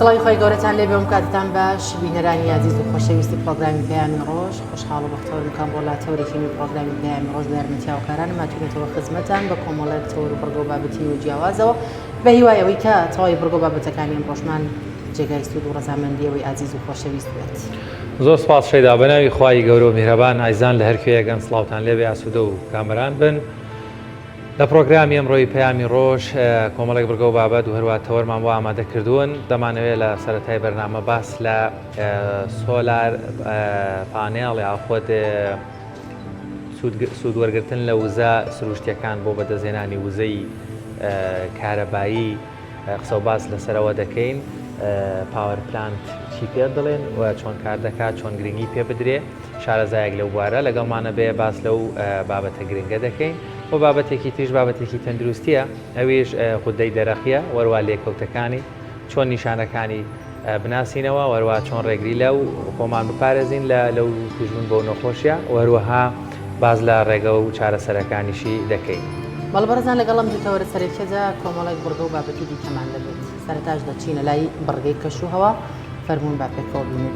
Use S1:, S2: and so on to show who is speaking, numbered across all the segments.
S1: سڵاوی خوای گەورەتان لێبێ و کاتتان باش بینەرانی ئازیز و خۆشەویستی پرۆگرامی پەیامی ڕۆژ خۆشحاڵ و بەختەوەرم کەم ڕۆ لا تەورێکی نوێی پرۆگرامی پەیامی ڕۆژ بە یارمەتی هاوکارانم هاتوینەتەوە خزمەتان بە کۆمەڵێک تەوەر و بڕگە و بابەتی و جیاوازەوە بە هیوای ئەوەی کە تەواوی بڕگە و بابەتەکانی ئەمڕۆشمان جێگای سوود و ڕەزامەندی ئەوەی ئازیز و خۆشەویست بێت.
S2: زۆر سپاس شەیدا بەناوی خوای گەورە و میهرەبان ئایزان لە هەر کوێیەکەن سڵاوتان لێبێ ئاسوودە و کامەران بن. لە پڕۆگرامی ئەمڕۆی پەیامی ڕۆژ کۆمەڵێک بڕگە و بابەت و هەروە تەوەرمان بۆ ئامادە کردوون دەمانەوێت لە سەرەتای بەرنامە باس لە solar panel یاخود سوود وەرگتن لە وزە سروشتیەکان بۆ بەدەستهێنانی وزەی کارەبایی قسە و باس لەسەرەوە دەکەین power plant چی پێ دەڵێن و چۆن کار دەکات چۆن گرنگی پێ بدرێ شارەزایەک لەو بوارە لەگەڵمانە بێ باس لەو بابەتە گرنگە دەکەین و بابەتێکی تریش بابەتێکی تەندروستیە ئەویش غودەی دەرەقیە وەروا لێکەوتەکانی چۆن نیشانەکانی بناسینەوە وەروا چۆن ڕێگری لە و خۆمان بپارێزین لە لەو توشبوون بەو نەخۆشیە وەروەها باس لە ڕێگە و چارەسەرەکانیشی دەکەین.
S1: بەڵێ بەڕێزان لەگەڵ ئەم دوو تەوەرە سەرەکیەدا کۆمەڵێک بڕگە و بابەتی دیکەمان دەبێت سەرەتاش دەچینە لای بڕگەی کەش و هەوا فەرموون با پێکەوە بینین.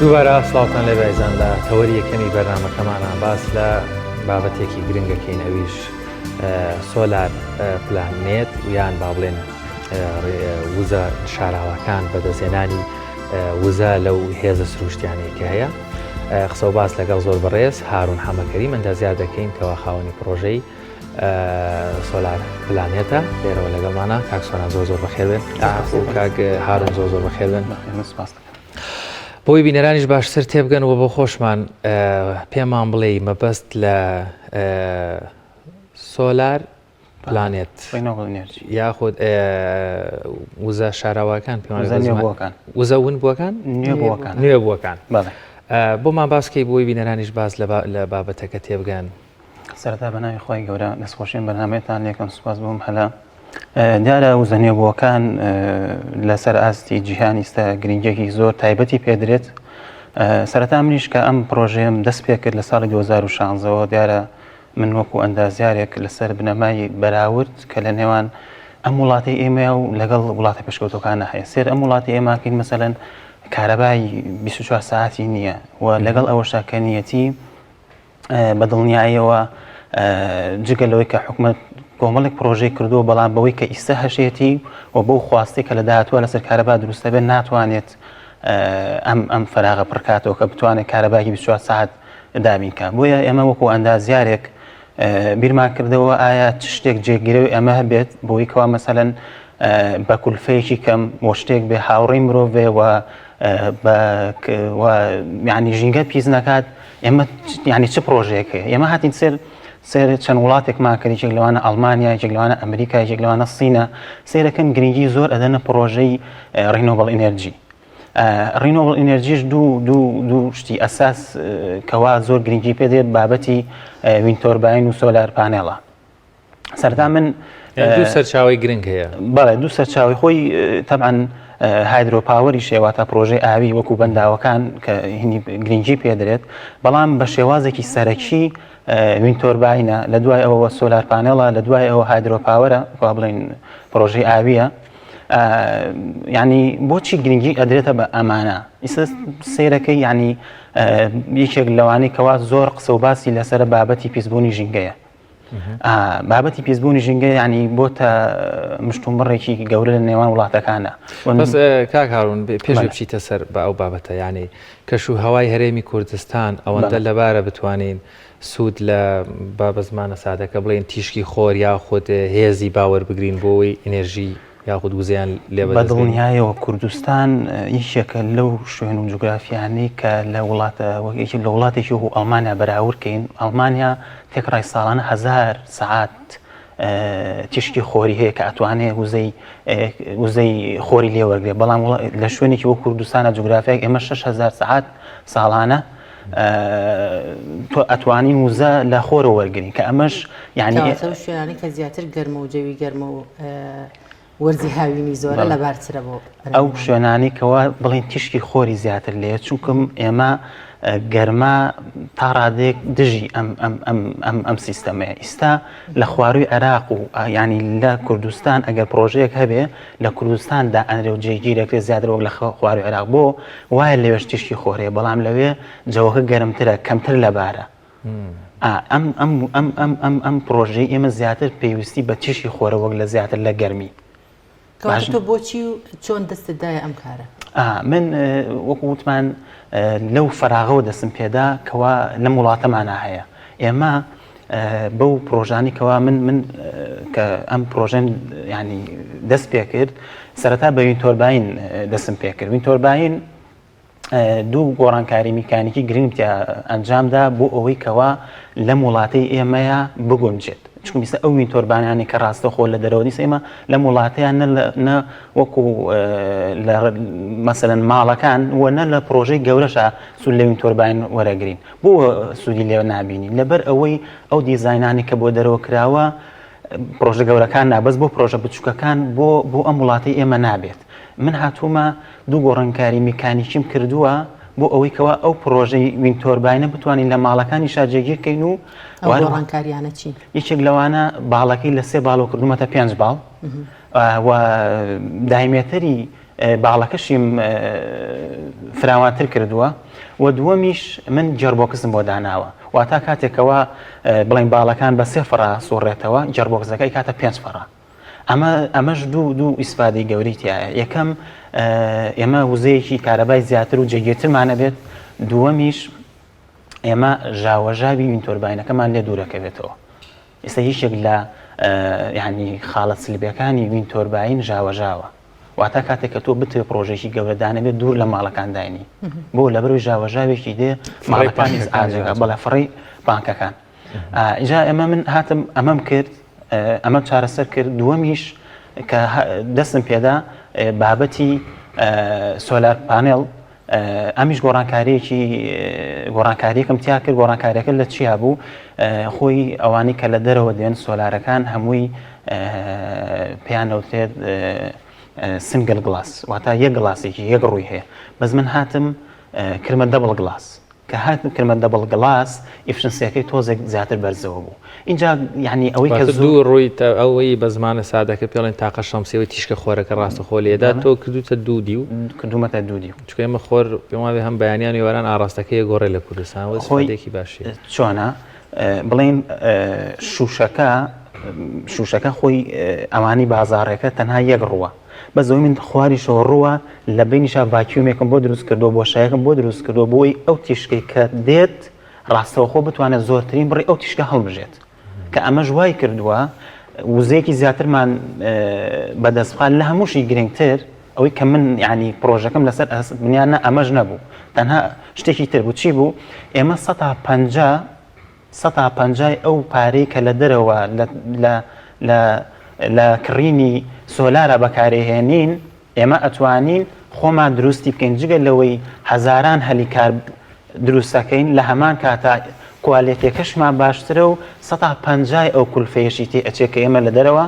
S2: دووبارە سڵاوتان لێ بایزان لە تەوەری یەکەمی بەرنمەکەمانە باس لە بابەتێکی گرنگەکەین ئەویش solar planet یان با بڵێن وزە شاراوەکان بەدەستهێنانی وزە لەو هێزە سروشتیانەی کە هەیە قسە و باس لەگەڵ زۆر بەڕێز هارون حەمەکەریم ئەندازیار دەکەین کەوا خاوەنی پرۆژەی Solar Planet ە لێرەوە لەگەڵمانە کاک سۆران زۆر زۆر بەخێربێن کاک هارون زۆر زۆر بەخێربێن بۆی بینەرانیش باشتر تێبگەن و بۆ خۆشمان پێمان بڵێ مەبەست لە solar planet یاخود وزە شاراوەکان پێوان وزە ون بووەکان نوێ بووەکان بۆمان باسکەی بۆی بینەرانیش باس لە بابەتەکە تێبگەن.
S3: سەرەتا بە ناوی خوای گەورە دەستخۆشیم بەرنامەتان لێکەم سوپاس بۆم هەلا دیارە وزە نوێبووەکان لەسەر ئاستی جیهان ئیستا گرنگێکی زۆر تایبەتی پێدرێت سەرەتا منیش کە ئەم پرۆژەیەم دەست پێ کرد لە ساڵی 2016ەوە دیارە من وەکو ئەندازیارێک لەسەر بنەمای بەراورد کە لە نێوان ئەم وڵاتی ئێمە و لەگەڵ وڵاتە پێشکەوتەکانە هەیە سێر ئەم وڵاتی ئێماکەین مەسەلەن کارەبای 24 ساعتی نییە و لەگەڵ ئەوەشا کە نیەتی بە دڵنیاییەوە جگە لەوەی کە حکومەت کۆمەڵێک پرۆژەی کردووە بەڵام بەوەی کە ئیستا هەشێتی و بەو خواستی کە لە داهاتوە لەسەر کارەبا دروستە بێت ناتوانێت ئەم ئەم فراغە پڕکاتەوە کە بتوانێت کارەباکی 24 ساعت دابین کە بۆیە ئێمە وەکو ئەندازیارێک بیرمان کردەوە ئایا چ شتێک جێگرەوەی ئەمە هەبێت بۆی کەوا مەسەلەن بە کولفەیەکی کەم بۆ شتێک بێ هاوڕێی مرۆڤ بێ و ینی ژینگە پیس نەکات ئێمە ینی چ پرۆژەیەک هەیە ئێمە هاتین سێر سێر چەند وڵاتێکمان کرد یەکێک لەوانە ئەڵمانیا یەکێک لەوانە ئەمریکا یەکێک لەوانە سینە سێرەکەن گرنگی زۆر ئەدەنە پرۆژەی renewable energy. renewable energy ش دوو دوو دوو شتی ئەساس کەوا زۆر گرنگی پێ دێت بابەتی wind turbine و solar panel ە سەرتا من
S2: دوو سەرچاوی گرنگ هەیە
S3: بەڵێ دوو سەرچاوی خۆی تەبعەن hydro power ی شێواتە پرۆژەی ئاوی وەکو بەنداوەکان کە هینی گرنگی پێدرێت بەڵام بە شێوازێکی سەرەکی wind turbine ە لە دوای ئەوە solar panel ە لە دوای ئەوە hydro power ە وا بڵین پرۆژەی ئاویە ینی بۆچی گرنگی ئەدرێتە بە ئەمانە ئیستا سیرەکەی ینی یەکێک لەوانەی کەوا زۆر قسە و باسی لەسرە بابەتی پیسبوونی ژینگەیە بابەتی پیسبوونی ژینگە ینی بۆتە مشتومڕێکی گەورە لە نێوان وڵاتەکانە
S2: بەس کاک هارون پێش بچیتە سەر بە ئەو بابەتە ینی کەش و هەوای هەرێمی کوردستان ئەوەندە لەبارە بتوانین سوود لە با بە زمانە سادەکە بڵێین تیشکی خۆر یاخود هێزی با وەربگرین بۆ ئەوەی ئینێرژی یاخود وزەیان لێ
S3: بە دڵنیایەوە کوردستان یەکێکە لەو شوێن و جوگرافیانەی کە لە وڵاتە وەک یەکێک لە وڵاتێکی وەکو ئەڵمانیا بەراورد کەین ئەڵمانیا تێکڕای ساڵانە هەزار سەعات تیشکی خۆری هەیە کە ئەتوانێ وزەی وزەی خۆری لێ وەرگێ بەڵام لە شوێنێکی وەک کوردستانە جوگرافیای ئێمە 6000 سەعات ساڵانە تۆ ئەتوانین وزە لە خۆرەوە وەرگین کە ئەمەش
S1: یعنی شوێنانی کە زیاتر گەرمە و جەوی گەرمە و وەرزی هاوینی زۆرە لەبارترە بۆ
S3: ئەو شوێنانی کەوا بڵین تیشکی خۆری زیاتر لێ چونکم ئێمە گەرما تا ڕادێک دژی ئەم ئەم ئەم ئەم ئەم سیستەمەیە ئیستا لە خواروی عێراق و ینی لە کوردستان ئەگەر پرۆژەیەک هەبێ لە کوردستان دا ئەنرێ و جێگیر ئەکرێ زیاتر وەک لە خواروی عێراق بۆ وایە لەوێش تیشکی خۆر هەیە بەڵام لەوێ جەوەکە گەرمترە کەمتر لەبارە ئەم ئەم ئەم ئەم ئەم ئەم پرۆژەی ئێمە زیاتر پێویستی بە تیشکی خۆرە وەک لە زیاتر لە گەرمی.
S1: کەواتە تۆ بۆچی و چۆن دەستت دایە ئەم کارە؟
S3: من وەکو وتمان لەو فەراغەوە دەستم پێدا کەوا لەم وڵاتەمانە هەیە ئێمە بەو پرۆژانی کەوا من من کە ئەم پرۆژەم ینی دەست پێ کرد سەرەتا بە wind turbine دەستم پێ کرد wind turbine دوو گۆڕانکاری میکانیکی گرنگ تیا ئەنجامدا بۆ ئەوەی کەوا لەم وڵاتەی ئێمەیە بگونجێت چونکە ئیستا ئەو wind turbine انەی کە ڕاستەخۆ لە دەرەوە نیست ئێمە لەم وڵاتەیان نە وەکو لە مەسەلەن ماڵەکان و نە لە پرۆژەی گەورەشە سوود لە wind turbine وەرەگرین بۆ سوودی لێ نابینین لەبەر ئەوەی ئەو دیزاینانی کە بۆ دەرەوە کراوە پرۆژە گەورەکان نا بەس بۆ پرۆژە بچووکەکان بۆ بۆ ئەم وڵاتەی ئێمە نابێت من هاتوومە دوو گۆڕانکاری میکانیکیم کردووە بۆ ئەوەی کەوا ئەو پرۆژەی wind turbine ە بتوانین لە ماڵەکانیشا جێگیر کەین و
S1: ئەو گۆڕانکاریانە چین؟
S3: یەکێک لەوانە باڵەکەی لە سێ باڵەوە کردوومەتە پێنج باڵ و diameter ی باڵەکەشیم فراوانتر کردووە و دووەمیش من gearbox م بۆ داناوە واتا کاتێکەوە بڵین باڵەکان بە سێ فڕا سوڕێتەوە gearbox ەکەی کاتە پێنج فڕا ئەمە ئەمەش دوو دوو ئیسفادەی گەورەی تایە یەکەم ئێمە وزەیەکی کارەبای زیاتر و جێگیرترمانە بێت دووەمیش ئێمە ژاوەژاوی wind turbine ەکەمان لێ دوورەکەوێتەوە ئێستا یەکێک لە یعنی خاڵە سلبیەکانی wind turbine ژاوەژاوە واتا کاتێک کە تۆ بتەوێ پرۆژێکی گەورە دانەبێت دوور لە ماڵەکان داینی بۆ لەبەرەوەی ژاوەژاوێکی دێ ماڵەکانی ئاجەکە بەڵێ فڕی بانکەکان ئینجا ئێمە من هاتم ئەمەم کرد ئەمەم چارەسەر کرد دووەمیش کە دەستم پێدا بابەتی solar panel ئەمیش گۆڕانکاریەکی گۆڕانکاریەکەم تیا کرد گۆڕانکاریەکە لە چیا بوو خۆی ئەوانەی کە لە دەرەوە دێن سۆلارەکان هەمووی پێیان نەوترێت single glass واتا یەک glass ێکی یەک ڕووی هەیە بەس من هاتم کردمە double glass کە هاتم کردمە double glass efficiency ەکەی تۆزێک زیاتر بەرزەوە بوو ئینجا یعنی ئەوەی کە
S2: دوو ڕووی ئەوەی بە زمانە سادەکە پێڵێن تاقە شەمسیەوەی تیشکە خۆرەکە ڕاستە خۆ لێدا تۆ کردوتە دوو دیو
S3: کردومەتە دوو دیو
S2: چونکە ئێمە خۆر پێم وابێ هەم بەیانیان ئێواران ئاڕاستەکەی گۆڕێ لە کوردستان وە
S3: خۆی
S2: ئیسفادەیەکی باشی
S3: چۆنە بڵێن شوشەکە شوشەکە خۆی ئەوانی بازاڕێکە تەنها یەک ڕووە بەس ئەوەی من خواریشەوە ڕووە لە بینیشا vacuum ێکم بۆ دروست کردووە بۆشایەکم بۆ دروست کردووە بۆی ئەو تیشکەی کە دێت ڕاستەوخۆ بتوانێت زۆرترین بڕی ئەو تیشکە هەڵبژێت کە ئەمەش وای کردووە وزەیەکی زیاترمان بەدەست بخات لە هەمووشی گرنگتر ئەوەی کە من ینی پرۆژەکەم لەسەر بنیان نە ئەمەش نەبوو تەنها شتێکی تر بوو چی بوو ئێمە 150 سەتا پەنجای ئەو پارەی کە لە دەرەوە لە لە لە لە کڕینی سۆلارا بەکارێهێنین ئێمە ئەتوانین خۆمان دروستی بکەین جگە لەوەی هەزاران هەلی کار دروستەکەین لە هەمان کاتا کوالێتیەکەشمان باشترە و سەتا پەنجای ئەو کولفەیەشی تێ ئەچێ کە ئێمە لە دەرەوە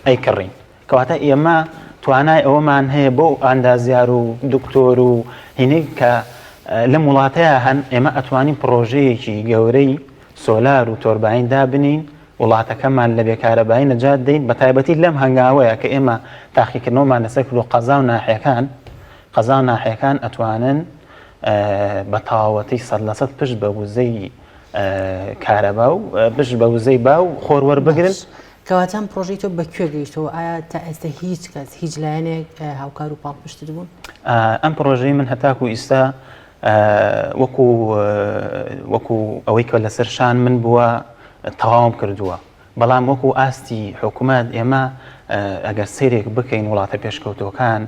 S3: ئەیکڕین. کەواتە ئێمە توانای ئەوەمان هەیە بۆ ئەندازیار و دکتۆر و هینێک کە لەم وڵاتەیا هەن ئێمە ئەتوانین پڕۆژەیەکی گەورەی سۆلار و تۆرباین دابنین وڵاتەکەمان لە بێکارەبایی نەجات دەین بە تایبەتی لەم هەنگاوەیە کە ئێمە تاقیکردنەوەمان لەسەر کردو قەزا و ناحیەکان قەزا و ناحیەکان ئەتوانن بە تەواوەتی 100% پشت بە وزەی کارەبا و پشت بە وزەی با و خۆر وەربگرن.
S1: کەواتە ئەم پرۆژەی تۆ بە کوێ گەیشتەوە؟ ئایا تا ئێستا هیچ کەس هیچ لایەنێک هاوکار و پاڵپشتت بوون؟
S3: ئەم پرۆژەی من هەتاکو ئیستا وەکو وەکو ئەوەی کە لەسەر شان من بووە تەواوم کردووە بەڵام وەکو ئاستی حکوومەت ئێمە ئەگەر سەیرێک بکەین وڵاتە پێشکەوتوەکان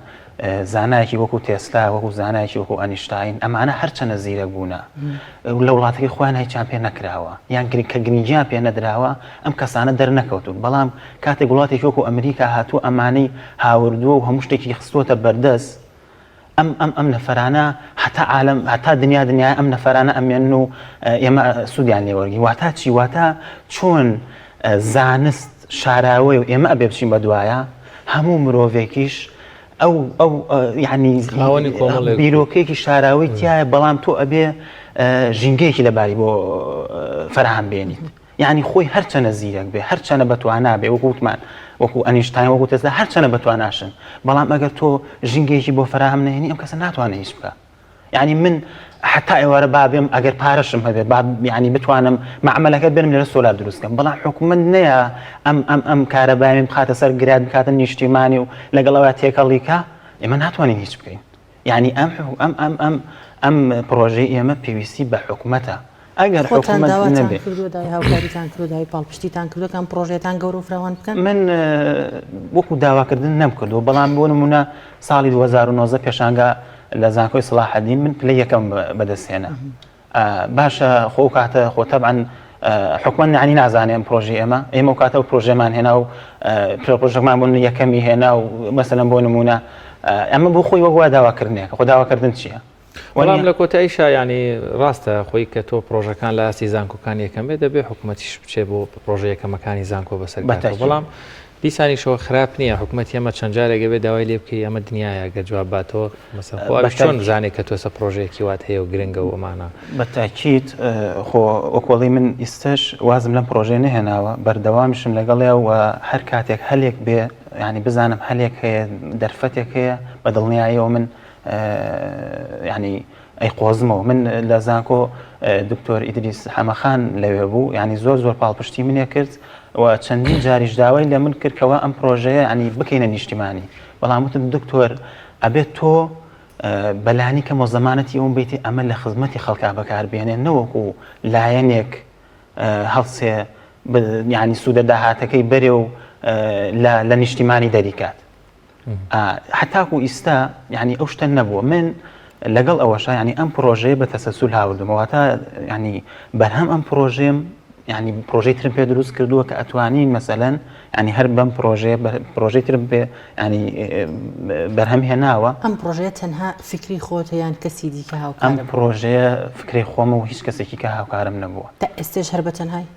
S3: زانایەکی وەکو تێسلا وەکو زانایەکی وەکو ئەنیشتاین ئەمانە هەرچەنە زیرەک بوونە لە وڵاتەکەی خۆیان هیچیان پێ نەکراوە یان کە گرنگیان پێ نەدراوە ئەم کەسانە دەرنەکەوتون بەڵام کاتێک وڵاتێکی وەکو ئەمریکا هاتوو ئەمانەی هاوردووە و هەموو شتێکی خستووەتە بەردەست ئەم ئەم ئەم نەفەرانە هەتا عالم هەتا دنیا دنیا ئەم نەفەرانە ئەمێنن و ئێمە سوودیان لێوەرگی واتا چی واتا چۆن زانست شاراوەیە و ئێمە ئەبێ بچین بە دوایە هەموو مرۆڤێکیش ئەو ئەو یعنی
S2: خاوەنی کۆمەڵێک
S3: بیرۆکەیەکی شاراوەی تایە بەڵام تۆ ئەبێ ژینگەیەکی لەباری بۆ فەراهەم بێنیت یعنی خۆی هەرچەنە زیرەک بێ هەرچەنە بەتوانا بێ وەکو وتمان وەکو ئەنیشتاین وەکو تێسلا هەرچەنە بەتواناشن بەڵام ئەگەر تۆ ژینگەیەکی بۆ فەراهەم نەهێنی ئەم کەسە ناتوانێت هیچ بکە یعنی من حتا ئێوارە با بێم ئەگەر پارەشم هەبێت با یعنی بتوانم معمەلەکە بێنم لێرە سۆلار دروست کەم بەڵام حکومەت نەیە ئەم ئەم ئەم کارەبای من بخاتە سەر گراد بکاتە نیشتیمانی و لەگەڵ ئەوە تێکەڵی کە ئێمە ناتوانین هیچ بکەین یعنی ئەم ئەم ئەم ئەم ئەم پرۆژەی ئێمە پێویستی بە حکومەتە ئەگەر
S1: خۆتان
S3: حکومەت
S1: داواتان
S3: نەبێ
S1: کردووە داوای هاوکاریتان کردووە داوای پاڵپشتیتان کردووە کە ئەم پڕۆژەیەتان گەورە و فراوان بکەن؟
S3: من وەکو داواکردن نەمکردووە بەڵام بۆ نمونە ساڵی 2019 پێشانگا لە زانکۆی سڵاحەدین من پلەی یەکەم بەدەستهێنا باشە خۆ ئەو کاتە خۆ تەبعەن حکومەت یعنی نازانێ ئەم پرۆژەی ئێمە ئێمە ئەو کاتە ئەو پرۆژەمان هێنا و پرۆژەکمان بۆ یەکەمی هێنا و مەسەلەن بۆ نمونە ئەمە بۆ خۆی وەک وا داواکردنێکە خۆ داواکردن چییە؟
S2: بەڵام لە کۆتاییشا یانی ڕاستە خۆی کە تۆ پرۆژەکان لە ئاستی زانکۆکان یەکەم بێ دەبێ حکوومەتیش بچێ بۆ پرۆژە یەکەمەکانی زانکۆ بەسەر بەڵام دیسانیشەوە خراپ نییە حکوومەت ئێمە چەند جارێک بێ داوای لێ بکەی ئەمە دنیاە گەر جواب باتەوە مەسەن خۆ ئەویش چۆن بزانێت کە تۆسە پرۆژەیەکی وات هەیە و گرنگە و ئەمانە
S3: بەتاکیت خۆ وەکۆڵی من ئیستش وازم لەم پرۆژەیە نەهێناوە بەردەوامیشم لەگەڵیا و هەر کاتێک هەلێک بێ ینی بزانم هەلێک هەیە دەرفەتێک هەیە بە دڵنیاییەوە من یعنی ئەیقۆزمەوە من لە زانکۆ دکتۆر ئیدریس حەمەخان لەوێ بوو یعنی زۆر زۆر پاڵپشتی منێ کرد و چەندین جاریش داوای لە من کرد کەوا ئەم پرۆژەیە ینی بکەینە نیشتیمانی بەڵام وتم دکتۆر ئەبێت تۆ بەلانی کەمەوە زەمانەتی ئەوم بیتی ئەمە لە خزمەتی خەڵکا بەکاربێنێ نەوەکو لایەنێک هەڵسێ ینی سوودە داهاتەکەی بەرێ و لە نیشتیمانی دەریکات هەتاکو ئیستا یعنی ئەو شتە نەبووە من لەگەڵ ئەوەشا یعنی ئەم پرۆژەیە بە تەسەسول هاوردم واتە یعنی بەرهەم ئەم پرۆژێم یعنی پرۆژەی ترم پێ دروست کردووە کە ئەتوانین مەسەلەن یعنی هەر بەم پرۆژەیە پرۆژەی ترم پێ ینی بەرهەم هێناوە
S1: ئەم پرۆژەیە تەنها فکری خۆتە یان کەسی دیکە هاوکار
S3: ئەم پرۆژەیە فکری خۆمە و هیچ کەسێکی کە هاوکارم نەبووە
S1: تا ئێستێش هەر بە تەنهای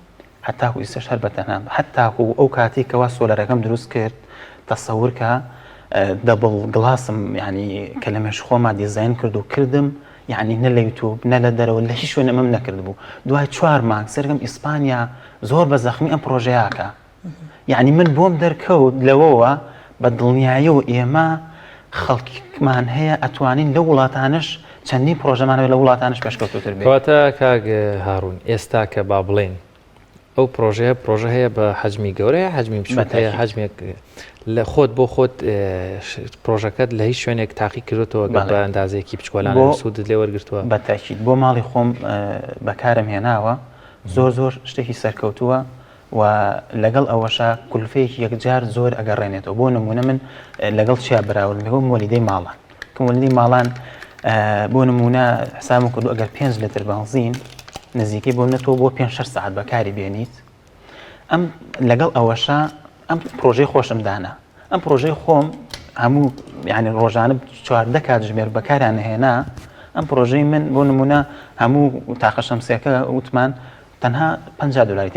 S3: هەتاکو ئیستەش هەر بە تەنهام هەتاکو ئەو کاتەی کەوا سۆلەرەکەم دروست کرد تەسەور کە double glass م یعنی کە لە مێش خۆما دیزاین کرد و کردم یعنی نە لە یوتوب نە لە دەرەوە لە هیچ شوێن ئەمەم نەکردبوو دوای چوار مانگ سەرگەم ئیسپانیا زۆر بە زەخمی ئەم پرۆژەیەکە یعنی من بۆم دەرکەوت لەوەوە بە دڵنیاییەوە ئێمە خەڵکمان هەیە ئەتوانین لەو وڵاتانش چەندین پرۆژەمان هەیە لە وڵاتانش پێشکەوتوتر بێت.
S2: کەواتە کاک هاڕون ئێستا کە با بڵێین ئەو پرۆژەیە پرۆژە هەیە بە حەجمی گەورە هەیە حەجمی بچووک هەیە حەجمێک لە خۆت بۆ خۆت پرۆژەکەت لە هیچ شوێنێک تاقی کردوتەوە گەر بە ئەندازەیەکی بچکۆلانە سوودت لێ وەرگرتووە؟
S3: بە تاکید بۆ ماڵی خۆم بەکارم هێناوە زۆر زۆر شتێکی سەرکەوتووە و لەگەڵ ئەوەشا کولفەیەکی یەکجار زۆر ئەگەڕێنێتەوە بۆ نمونە من لەگەڵ چیا بەراوردم لەگەڵ مۆلیدەی ماڵان کە مۆلیدەی ماڵان بۆ نمونە حسابم کردو ئەگەر 5 لتر بەنزین نزیکەی بۆ نەتۆ بۆ 5 6 ساعت بەکاری بێنیت ئەم لەگەڵ ئەوەشا ئەم پرۆژەی خۆشم دانا ئەم پرۆژەی خۆم. هەموو یعنی ڕۆژانە 14 کاتژمێر بەکاریان هێنا ئەم پرۆژەی من بۆ نمونە هەموو تاقە شەمسەکە وتمان تەنها 50 دلاری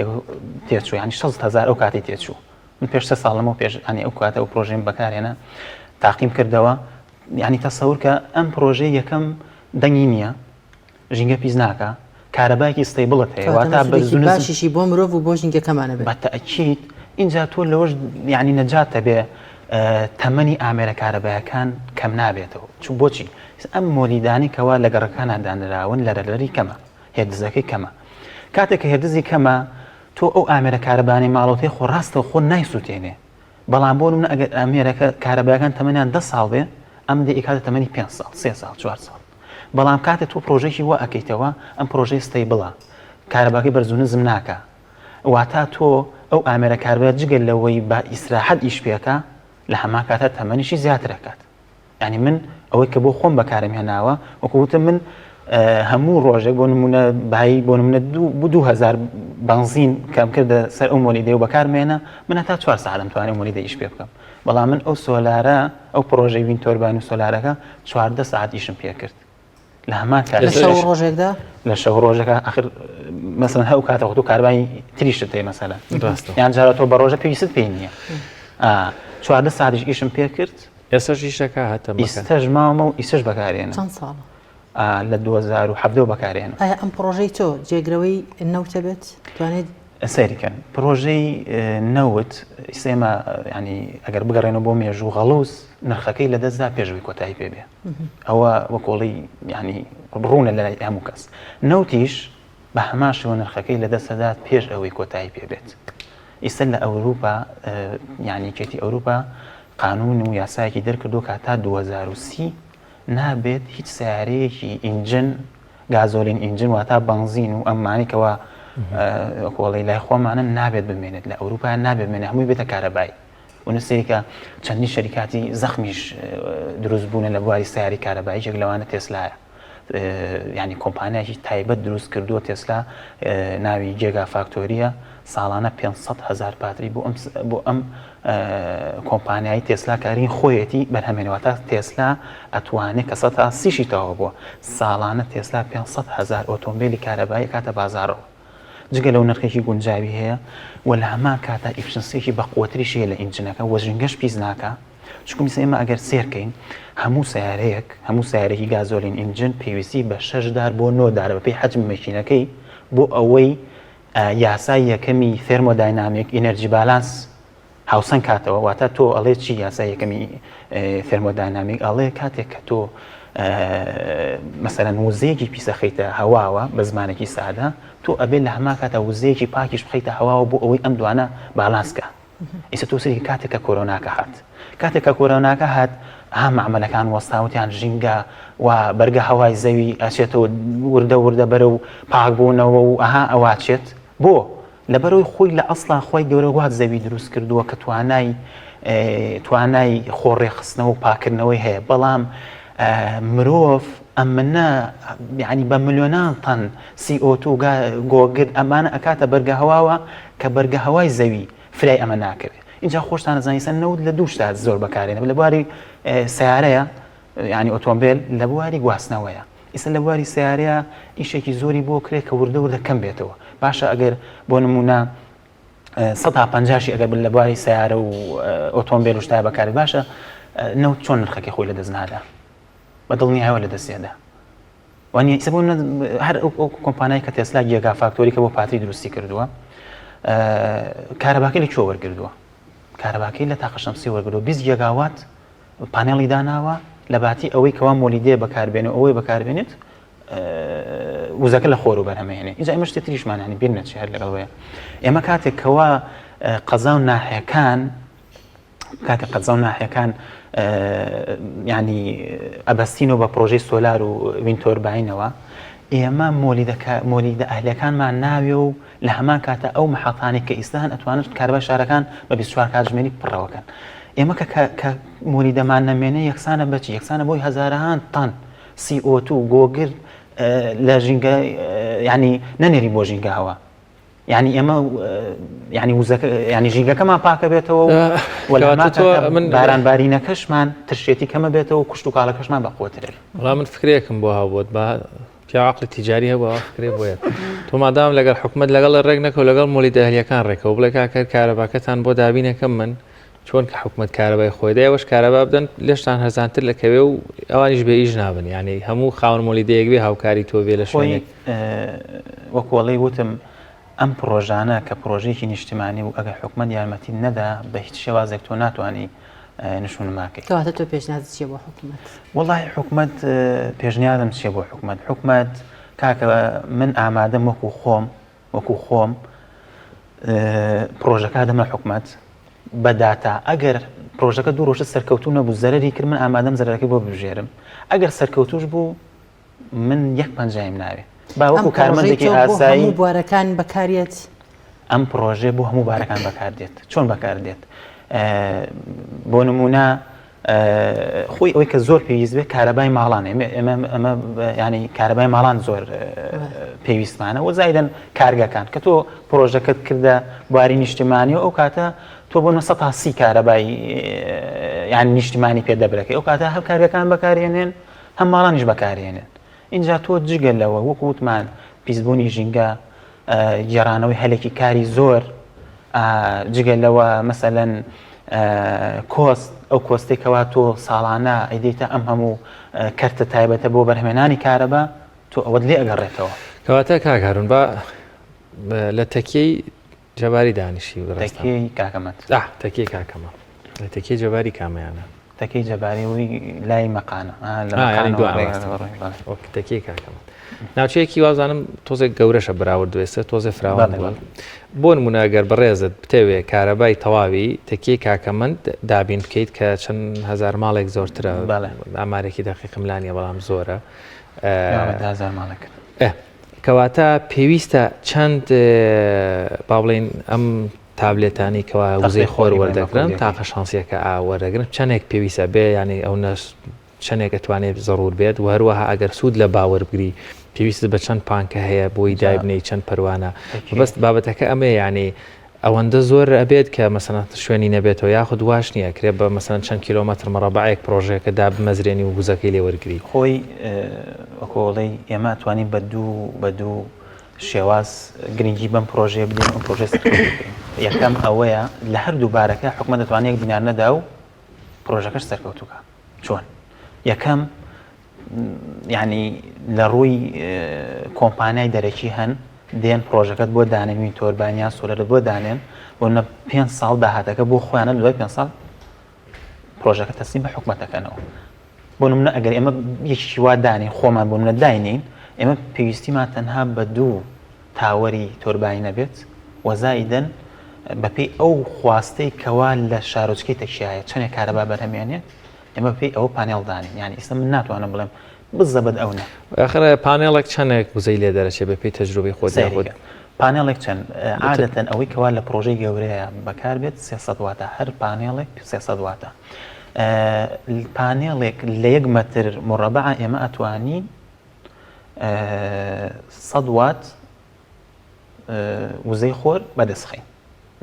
S3: تێچوو ینی 6 هزار ئەو کاتی تێچوو من پێش سێ ساڵ لەمەو پێش ینی ئەو کاتە ئەو پرۆژەیم بەکارهێنا تاقیم کردەوە ینی تەسەور کە ئەم پرۆژەی یەکەم دەنگی نییە ژینگە پیس ناکە کارەبایکی stable ت هەیە
S1: واتە باشیشی بۆ مرۆڤ و بۆ ژینگەکەمانە
S3: بە تەئکید اینجا تۆ لەوەش یعنی نەجاتە بێ تەمەنی ئامێرە کارەبایەکان کەم نابێتەوە چون بۆچی ئەم مۆلیدانی کەوا لە گەڕەکانە دانراون لەرەلەری کەمە هێدزەکەی کەمە کاتێک کە هێدزی کەمە تۆ ئەو ئامێرە کارەبانەی ماڵەوەتەی خۆ ڕاستەوخۆ نایسوتێنێ بەڵام بۆ نمونە ئەگەر ئامێرەکە کارەباکان تەمەنیان دە ساڵ بێ ئەم دێ ئیکاتە تەمەنی پێ ساڵ سێ ساڵ چوار ساڵ بەڵام کاتێ تۆ پرۆژێکی وا ئەکەیتەوە ئەم پرۆژەی stable ە کارەباکەی بەرز و نزم ناکە واتا تۆ ئەو ئامێرە کاربە جگە لەوەی بە ئیسراحەت ئیش پێکە لە هەمان کاتە تەمەنیشی زیاتر ئەکات یانی من ئەوەی کە بۆ خۆم بەکارم هێناوە وەکو وتم من هەموو ڕۆژێک بۆ نمونە بایی بۆ نمونە 2000 بەنزین کەم کردە سەر ئەو مۆلیدەی و بەکارمێنە من هەتا چوار ساعتم توانێت مۆلیدە ئیش پێ بکەم بەڵام من ئەو سۆلارە ئەو پرۆژەی wind turbine و سۆلارەکە 14 ساعت ئیشم پێ کرد لە هەمان کات
S1: لە شەو ڕۆژێکدا
S3: لە شەو ڕۆژەکە ئەخر مەسەن هەو کاتە خۆ تۆ کاربای تریشت هەیە مەسەلەن یان جارە تۆ بە ڕۆژە پێویستت پێی نییە 14 ساعتیش ئیشم پێ کرد
S2: ئێستاش ئیشەکە هەتە
S3: ئیستەش ماومە و ئیسش بەکارێنم
S1: چەند ساڵە
S3: لە 2017 بەکارێنم
S1: ئایا ئەم پڕۆژەی تۆ جێگرەوەی نەوتە بێت توانێت
S3: سەیری کەن پڕۆژەی نەوت ئیستا ئێمە ینی ئەگەر بگەڕێنەوە بۆ مێژوو غەڵوز نرخەکەی لەدەستدا پێشوی کۆتایی پێ بێ ئەوە وەکۆڵی ینی ڕوونە لە لای هەموو کەس نەوتیش بە هەمان شێوە نرخەکەی لەدەستدات پێش ئەوەی کۆتایی پێ بێت ئیستا لە ئەوروپا یعنی یەکێتی ئەوروپا قانون و یاسایەکی دەرکردو کە تا 2030 نابێت هیچ سیارەیەکی engine gasoline engine واتا بەنزین و ئەمانی کەوا کۆڵی لای خۆمانە نابێت بمێنێت لە ئەوروپا نابێت بمێنێت هەمووی بێتە کارەبایی ونسێکە چەندین شەریکاتی زەخمیش دروست بوونە لە بواری سیاری کارەبایی یەک لەوانە تێسلایە ینی کۆمپانیایکی تایبەت دروست کردووە تێسلا ناوی Gigafactory ە ساڵانە 500 هزار پاتری بۆ ئەم بۆ ئەم کۆمپانیای تێسلا کارین خۆیەتی بەرهەمێنێ واتە تێسلا ئەتوانێ کە سەتا سیشی تەواو بووە ساڵانە تێسلا 500 هزار ئۆتۆمبیلی کارەبایی کاتە بازارەوە جگە لەو نرخێکی گونجاوی هەیە و لە هەمان کاتا efficiency ێکی بەقوەتریش هەیە لە engine ەکە وە ژینگەش پیس ناکا چونکە میسە ئێمە ئەگەر سێرکەین هەموو سیارەیەک هەموو سیارێکی gasoline engine پێویستی بە شەش دار بۆ نۆ دارە بەپێی حەجمی مەکینەکەی بۆ ئەوەی یاسای یەکەمی thermodynamic energy balance هاوسەنگ کاتەوە واتە تۆ ئەڵێ چی یاسای یەکەمی thermodynamic ئەڵێ کاتێک کە تۆ مەسەلەن وزەیەکی پیسە خەیتە هەواوە بە زمانێکی سادە تۆ ئەبێ لە هەمان کاتە وزەیەکی پاکیش بخەیتە هەواوە بۆ ئەوەی ئەم دوانە بالانس کە ئیسە تۆ سەیری کاتێک کە کۆرۆناکە هات کاتێک کە کۆرۆناکە هات ها مەعمەلەکان وەستاوتیان ژینگە و بەرگە هەوای زەوی ئەچێتەوە وردە وردە بەرە و پاکبوونەوە و ئەها ئەوە چێت بۆ لەبەرەوەی خۆی لە ئەسڵا خۆی گەورە وات زەوی دروست کردووە کە توانای توانای خۆ ڕێخستنەوە و پاکردنەوەی هەیە بەڵام مرۆڤ ئەمنە یعنی بە ملیۆنان تەن CO2 گۆگرد ئەمانە ئەکاتە بەرگە هەواوە کە بەرگە هەوای زەوی فرای ئەمە ناکەوێت اینجا خۆشتان زانیسە نەوت لە دوو شتا زۆر بەکارێنە لە بواری سیارەیە ینی ئۆتۆمبیل لە بواری گواستنەوەیە ئیستا لە بواری سیارەیە ئیشێکی زۆری بۆ کرێت کە وردە وردە کەم بێتەوە باشە ئەگەر بۆ نمونە سەدا پەنجاشی ئەگەر بن لە بواری سیارە و ئۆتۆمبیل و شتا بەکارێت باشە نەوت چۆن نرخەکەی خۆی لەدەست نادا بە دڵنیایەوە لەدەستێدا وانە ئیسە بۆ هەر ئەو کۆمپانیای کە تێسلا Gigafactory کە بۆ پاتری دروستی کردووە کارەباکەی لە کوێ وەرگردووە کارەباکەی لە تاقە شەمسی وەرگردووە 20 گێگاوات پانێڵی داناوە لە باتی ئەوەی کەوا مۆلیدەیە بەکاربێنێ ئەوەی بەکاربێنێت وزەکە لە خۆر و بەرهەمهێنێ اینجا ئێمە شتێ تریشمان هەنی بیر نەچێ هەر لەگەڵ وەیە ئێمە کاتێک کەوا قەزا و ناحیەکان کاتێک قەزا و ناحیەکان ینی ئەبەستینەوە بە پرۆژەی سۆلار و wind turbine ەوە ئێمە مۆلیدەکە مۆلیدە ئەهلەکانمان ناوێ و لە هەمان کاتە ئەو محەتانێک کە ئیستا هەن ئەتوانن کارەبای شارەکان بە 24 کاتژمێری پڕەوەکەن ئێمە کە کە مۆلیدەمان نەمێنێ یەکسانە بەچی یەکسانە بۆی هەزارەهان تەن CO2 گۆگرد لە ژینگە ینی نەنێری بۆ ژینگە هەوا. یعنی ئێمە یعنی وزەکە یعنی ژینگەکەمان پاکە بێتەوە و من بارانبارینەکەشمان ترشێتی کەمە بێتەوە و کوشت و کاڵەکەشمان بە قوترێت.
S2: وڵا من فکرێکم بۆ هاوبووت بە پیاو عقلی تیجاری هەبوو فکرێ بۆیە تۆ مادام لەگەڵ حکومت لەگەڵ ڕێک نەکەو لەگەڵ مۆلی دەهلیەکان ڕێکەوە بڵێ کاکەر کارەباکەتان بۆ دابینەکەم من چۆن کە حکومت کارەبای خۆی دای ئەوەش کارەبا بدەن لێشتان هەرزانتر لەکەوێ و ئەوانیش بێ ئیش نابن یعنی هەموو خاوەن مۆلیدەیەک بێ هاوکاری تۆ بێ لە شوێنێک
S3: وەکوەڵی وتم ئەم پرۆژانە کە پرۆژێکی نیشتمانی و ئەگەر حکومت یارمەتی نەدا بە هیچ شێوازێک تۆ ناتوانانی نشونماکەی
S1: کەواتە تۆ پێشنیازت چیە بۆ حکومت؟
S3: وەڵی حکومت پێشنیازم چیە بۆ حکومت حکومت کاکە من ئامادەم وەکو خۆم وەکو خۆم پرۆژەکە دەمە حکومت بە داتا ئەگەر پرۆژەکە دوو ڕۆژە سەرکەوتو نەبوو زەرری کرد من ئامادەم زەرەکەی بۆ ببژێرم ئەگەر سەرکەوتوش بوو من یەک پەنجایم ناوێ با وەکو کارمەندێکی ئاسایی
S1: بوارەکان بەکارێت
S3: ئەم پرۆژێ بۆ هەموو بارەکان بەکاردێت چۆن بەکاردێت بۆ نمونە خۆی ئەوەی کە زۆر پێویست بێت کارەبای ماڵان ئێمە ئەمە ینی کارەبای ماڵان زۆر پێویستمانە و زایدن کارگەکان کە تۆ پرۆژەکەت کردە بواری نیشتمانی و ئەو کاتە تۆ بۆ 130 کارەبای یان نیشتمانی پێ دەبرەکەی ئەو کاتە هەم کارگەکان بەکارێنێن هەم ماڵانیش بەکارێنێن اینجا تۆ جگە لەوە وەکو وتمان پیسبوونی ژینگە گێڕانەوەی هەلێکی کاری زۆر جگە لەوە مەسەلەن cost ئەو cost ێک کەوا تۆ ساڵانە ئەیدەیتە ئەم هەموو کەرتە تایبەتە بۆ بەرهەمێنانی کارەبا تۆ ئەوەت لێ ئەگەڕێتەوە.
S2: کەواتە کاک هارون با لە تەکیەی جەباری دانیشی بەڕێزتان.
S3: تەکیەی کاکەمەت.
S2: ئاه تەکیەی کاکەمە. تەکیەی جەباری کامەیانە؟
S3: تەکیەی جەباری وی لای مەقانە.
S2: لە مەقانەوە وەک تەکیەی کاکەمە. ناوچەیەکی وازانم تۆزێک گەورەشە بەراورد ئێستا تۆزێ فراوان بووە. بۆ نمونە گەر بەڕێزت بتەوێ کارەبای تەواوی تەکیەی کاکەمەند دابین بکەیت کە چەند هەزار ماڵێک زۆرترە ئامارێکی دەقیقم لا نییە بەڵام زۆرە.
S3: هەزار ماڵێک.
S2: کەواتە پێویستە چەند با بڵێین ئەم تابلێتانی کەوا وزەی خۆر وەردەگرن تاقە شانسیەکە ئا وەردەگرن چەندێک پێویستە بێ ینی ئەو نەس چەندێک ئەتوانێت زەڕور بێت و هەروەها ئەگەر سوود لە باوەر بگری پێویست بە چەند پانکە هەیە بۆی دایبنەی چەند پەروانە بەست بابەتەکە ئەمە ینی ئەوەندە زۆر ئەبێت کە مەسەلەن شوێنی نەبێتەوە یاخود واش نییە ئەکرێ بە مەسەلەن چەند کیلۆمەتر مەڕەبەعێک پڕۆژەیەکە دابمەزرێنی و وزەکەی لێ وەرگری.
S3: خۆی وەکۆڵەی ئێمە ئەتوانین بە دوو بە دوو شێواز گرنگی بەم پرۆژەیە بدەین ئەم پرۆژەیە سەرکەوتوو بکەین. یەکەم ئەوەیە لە هەردوو بارەکە حکومەت دەتوانێت یەک دینار نەدا و پرۆژەکەش سەرکەوتوو کا. چۆن؟ یەکەم یعنی لە ڕووی کۆمپانیای دەرەکی هەن دێن پرۆژەکەت بۆ دانێن wind turbine یان solar ت بۆ دانێن بۆ نە پێ ساڵ داهاتەکە بۆ خۆیانە دوای پێ ساڵ پرۆژەکە تەسلیم بە حکومەتەکەنەوە بۆ نمونە ئەگەر ئێمە یەکێکی وا دانین خۆمان بۆ منە داینین ئێمە پێویستیمان تەنها بە دوو tower ی تۆرباین نەبێت وەزایدن بەپێی ئەو خواستەی کەوا لە شارۆچکەی تەکیایە چەندێک کارەبا بەرهەمێنێت ئێمە بەپێی ئەوە پانێڵ دانێین یانی ئیستا من ناتوانم بڵێم بزەبت ئەو نە.
S2: ئاخر پانێڵێک چەنێک وزەی لێ دەرەچێ بەپێی تەجروبەی خۆت یاخود؟
S3: سەیری کە پانێڵێک چەند عادەتەن ئەوەی کەوا لە پڕۆژەی گەورەیە بەکار بێت 300 واتە هەر پانێڵێک 300 واتە پانێڵێک لە یەک مەتر مڕەبع ئێمە ئەتوانین 100 وات وزەی خۆر بەدەست خەین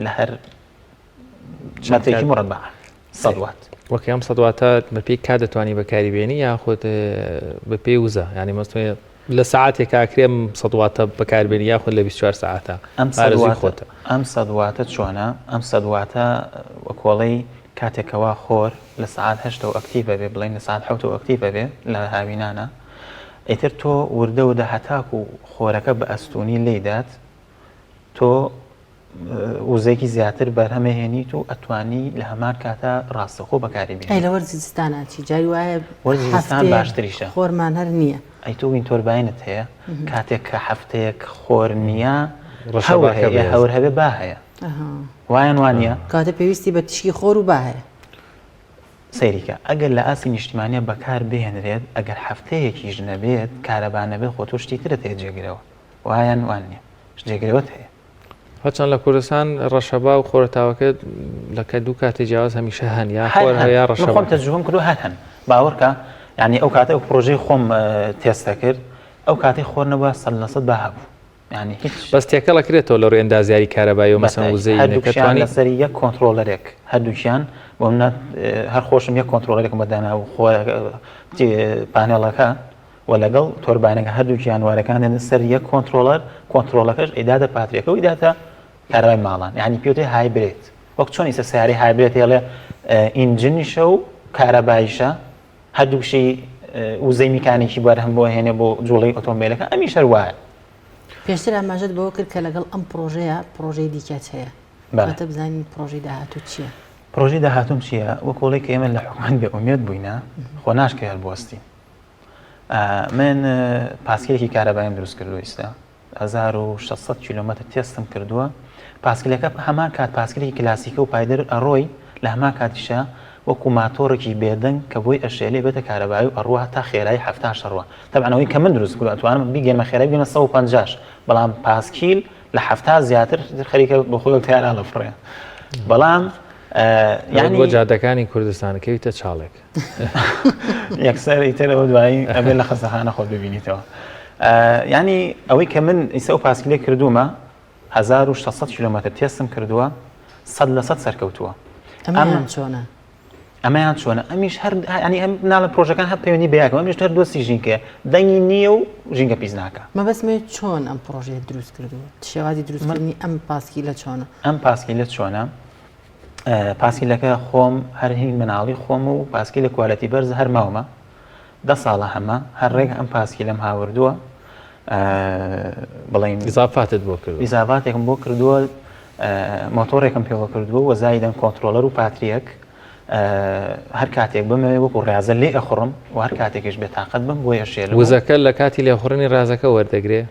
S3: لە هەر مەترێکی مڕەبع 100 وات.
S2: وەک ئەم 100 واتە بەپێی کات دەتوانی بەکاری بێنی یاخود بەپێی وزە یعنی مەستوێ لە ساعتێک ئاکرێم 100 واتە بەکاربێنی یاخود لە 24 ساعتە
S3: ئەم 100 خۆتە ئەم 100 واتە چۆنە ئەم 100 واتە وەکۆڵەی کاتێکەوە خۆر لە سعات هەشتەوە active بێ بڵێن لە سعات حوتەوە active بێ لە هاوینانە ئیتر تۆ وردە وردە هەتاکو خۆرەکە بە ئەستونی لێدات تۆ وزەیەکی زیاتر بەرهەمەهێنیت و ئەتوانی لە هەمان کاتا ڕاستەخۆ بەکاری بێنیت.
S1: ئەی لە وەرزی زستانا چی؟ جاری وایە
S3: وەرزی زستان باشتریشە.
S1: خۆرمان هەر نییە.
S3: ئەی تۆ wind turbine ت هەیە کاتێک کە هەفتەیەک خۆر نییە هەور هەیە هەور هەبێ با هەیە وایان وانە؟
S1: کاتە پێویستی بە تیشکی خۆر و با هەیە.
S3: سەیریکە ئەگەر لە ئاستی نیشتیمانیا بەکار بهێنرێت ئەگەر هەفتەیەکیش نەبێت کارەبا نەبێت خۆ تۆ شتی ترت هەیە جێگرەوە وایان وان نییە جێگرەوەت هەیە.
S2: هەرچەند لە کوردستان ڕەشەبا و خۆرەتاوەکە لە کە دوو کاتی جیاواز هەمیشە هەن یا خۆر هەیە یا
S3: ڕەشەبا. من خۆم تەجروبەم کردووە هەر هەن باوەڕکە یانی ئەو کاتە ئەو پرۆژەی خۆم تێستە کرد ئەو کاتەی خۆر نەبووە 100% با هەبوو. یعنی هیچ
S2: بەس تێکەڵ ئەکرێتەوە لە ڕووی ئەندازیاری کارەبایی و مەسەن وزەی
S3: هەردووکیان لەسەری یەک controller ێک هەردووکیان بۆ منە هەر خۆشم یەک controller ێکم بەدانا و خۆ panel ەکە و لەگەڵ تۆربانەکە هەردووکیان وارەکان دێنە سەر یەک controller control ەکەش ئەیداتە پاتریەکە و ئیداتە کارەبای ماڵان یعنی پێوتێ hybrid وەک چۆن ئیسە سیارەی hybrid هێڵێ engine یشە و کارەبایشە هەردووکشی وزەی میکانیکی بەرهەم بۆ هێنێ بۆ جوڵەی ئۆتۆمبیلەکە ئەمیش هەر وایە.
S1: پێشتر ئاماژەت بەوە کرد کە لەگەڵ ئەم پڕۆژەیە پڕۆژەی دیکەت هەیە واتە بزانین پڕۆژەی داهاتوو چییە؟
S3: پڕۆژەی داهاتووم چییە؟ وەکۆڵی کە ئێمە لە حکومەت بێ ئومێد بووینە خۆ ناشکرێ هەر بوەستین. من پاسکیلێکی کارەبایم دروست کردووە ئیستا 1600 کیلۆمەتر تێستم کردووە پاسکیلەکە هەمان کات پاسکیلێکی کلاسیکە و پایدەر ئەڕۆی لە هەمان کاتیشا وەکو ماتۆڕێکی بێدەنگ کە بۆی ئەشێلێ بێتە کارەبایی و ئەڕوا تا خێرایی 70 شەڕوە تەبعەن ئەوەی کە من دروست کردووە ئەتوانم بیگەنمە خێرایی بگەمە 150 بەڵام پاسکیل لە 70 زیاتر خەریکە بە خۆی وەک تەیارە هەڵەفڕێ بەڵام
S2: یعنی بۆ جادەکانی کوردستان کەویتە چاڵێک
S3: یەکسەر ئیتر ئەوە دوایی ئەبێ لە خەستەخانە خۆت ببینیتەوە ینی ئەوەی کە من ئیسە ئەو پاسکیلێ کردوومە 1600 کیلومتر تێستم کردووە 100 لە 100 سەرکەوتووە
S1: ئەمەیان چۆنە؟
S3: ئەمەیان چۆنە ئەمیش هەر ینی ئەم ناڵە پرۆژەکان هەر پەیوەندی بەیەکەوە ئەمیش هەر دۆستی ژینکەیە دەنگی نییە و ژینگە پیس ناکە
S1: مەبەستمێ چۆن ئەم پرۆژەیە دروست کردووە شێوازی دروستکردنی ئەم پاسکیلە چۆنە
S3: ئەم پاسکیلە چۆنە پاسکیلەکە خۆم هەر هی مناڵی خۆم و پاسکیلە quality بەرز هەر ماومە دە ساڵە هەمە هەر ڕێک ئەم پاسکیلەم هاوردووە بڵین
S2: ئیزافاتت بۆ کرد
S3: ئیزافاتێکم بۆ کردووە مۆتۆڕێکم پێوە کردووە وە زایدەن controller و پاتریەک هەر کاتێک بمەوێ وەکو ڕازە لێ ئەخڕم و هەر کاتێکیش بێتاقەت بم بۆ یەشێ
S2: وزەکە لە کاتی لێخوڕنی ڕازەکە وەردەگرێ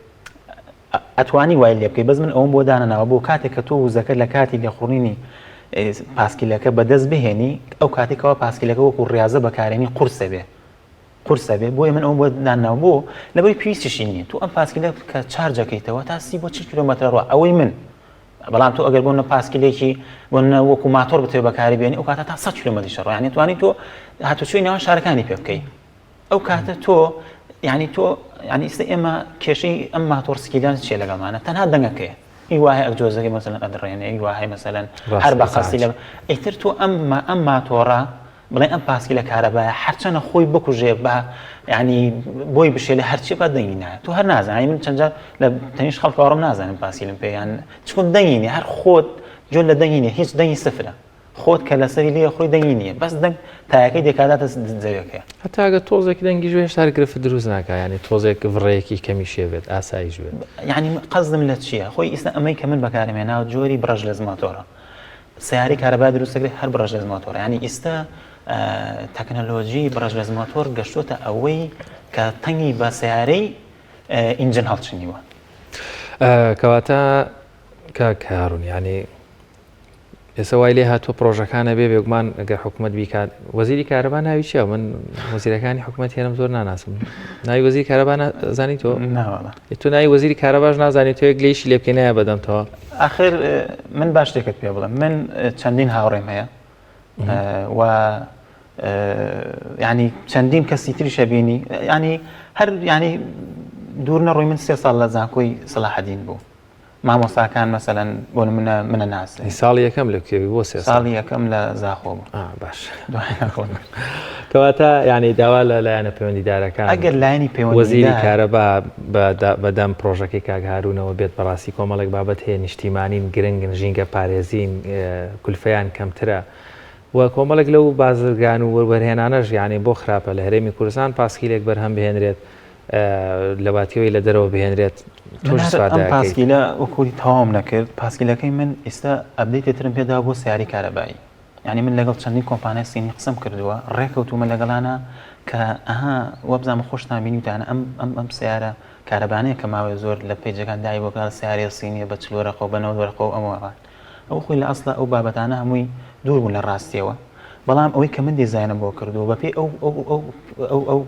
S3: ئەتوانی وای لێ بکەی بەس من ئەوەم بۆ دانەناوە بۆ کاتێک کە تۆ وزەکە لە کاتی لێخوڕینی پاسکیلەکە بەدەست بهێنی ئەو کاتێکەوە پاسکیلەکە وەکو ڕاضە بەکارێنی قورسە بێ قورسە بێ بۆیە من ئەوم بۆ داناوە بۆ لەبەری پێویستیشی نییە تۆ ئەم پاسکیلە کە چارجەکەیتەوە تا سی بۆ 40 کیلۆمەتر ڕۆ ئەوەی من بەڵام تۆ ئەگەر بۆ نە پاسکیلێکی بۆ نە وەکو ماتۆر بتەوێ بەکاری بێنی ئەو کاتە تا 100 کیلۆمەتری شەڕ یعنی توانی تۆ هاتوچۆی نێوان شارەکانی پێ بکەی ئەو کاتە تۆ یعنی تۆ یعنی ئیستا ئێمە کێشەی ئەم ماتۆڕسکیلان چیە لەگەڵمانە تەنها دەنگەکەیە ئی وایە ئەگزۆزەکەی مەسەلەن ئەدڕێنێ ئی وایە مەسەلەن هەر بە قەستی لە ئیتر تۆ ئەم ئەم ماتۆڕە بڵێ ئەم پاسکیلە کارەبایە هەرچەنە خۆی بکوژێ بە ینی بۆی بشێ لە هەرچی بە دەنگی نایە تۆ هەر نازانی من چەندجار لە تەنیش خەڵکەوەڕم نازانم پاسکیلم پێیان چکم دەنگی نیە هەر خۆت جۆر لە دەنگی نیە هیچ دەنگی سفرە خۆت کە لەسەری لێ خۆی دەنگی نییە بەس دەنگ تایەکەی دێکاداتە زەویەکەیە.
S2: هەتا ئەگەر تۆزێک دەنگیش بێ هێشتا هەر گرفت دروست ناکا یانی تۆزێک ڤڕەیەکی کەمیشێ بێت ئاساییش بێت.
S3: یانی قەزدم لە چییە خۆی ئیستا ئەمەی کە من بەکارم هێناوە جۆری brushless ماتۆرە سەیارەی کارەبا دروست دەکرێت هەر brushless ماتۆرە یانی ئیستا تەکنەلۆجی brushless ماتۆر گەشتۆتە ئەوەی کە تەنگی بە سەیارەی engine هەڵچنیوە.
S2: کەواتە کاک هارون یانی ئێستا وای لێ هاتووە پرۆژەکانە بێ بێگومان ئەگەر حکوومەت بیکات وەزیری کارەبا ناوی چیە من وەزیرەکانی حکوومەت هێرم زۆر ناناسم ناوی وەزیری کارەبا زانی تۆ تۆ ناوی وەزیری کارەباش نازانی تۆ یەک لێشی لێ بکەی نایە بەدەمتەوە
S3: ئاخر من باش شتێکت پێ بڵێم من چەندین هاوڕێم هەیە و ینی چەندین کەسی تریشە بینی ینی هەر ینی دوور نەڕۆی من سێ ساڵ لە زانکۆی سەلاحەدین بوو مامۆستاکان مەسەلەن بۆ نمونە منە ناسن.
S2: ساڵی یەکەم لە کوێ بوو بۆ سێ ساڵ؟
S3: ساڵی یەکەم لە زاخۆ بوو.
S2: ئا باش. دوای زاخۆ. کەواتە یانی داوا لە لایەنە پەیوەندیدارەکان
S3: ئەگەر لایەنی پەیوەندیدار
S2: وەزیری کارەبا بە دەم پڕۆژەکەی کاک هارونەوە بێت بەڕاستی کۆمەڵێک بابەت هەیە نیشتیمانین گرنگن ژینگە پارێزین کولفەیان کەمترە و کۆمەڵێک لەو بازرگان و وەبەرهێنانەش یانی بۆ خراپە لە هەرێمی کوردستان پاسکیلێک بەرهەم بهێنرێت لە باتیەوەی لە دەرەوە بهێنرێت تۆش
S3: ئەم پاسکیلە وەکوری تەواوم نەکرد پاسکیلەکەی من ئیستا update ی ترم پێدا بۆ سیاری کارەبایی یعنی من لەگەڵ چەندین کۆمپانیای سینی قسەم کردووە ڕێکەوتومە لەگەڵانە کە ئەها وەبزانم خۆشتان بینیتانە ئەم ئەم ئەم سیارە کارەبانەیە کە ماوەی زۆر لە page ەکان دای بۆ سیارە سینیە بە چلۆرەقە و بە نەوەرەقە و ئەمەوە ئەو خۆی لە ئەسڵا ئەو بابەتانە هەمووی دوور بوون لە ڕاستیەوە بەڵام ئەوەی کە من دیزاینم بۆ کردووە بەپێی ئەو ئەو ئەو ئەو ئەو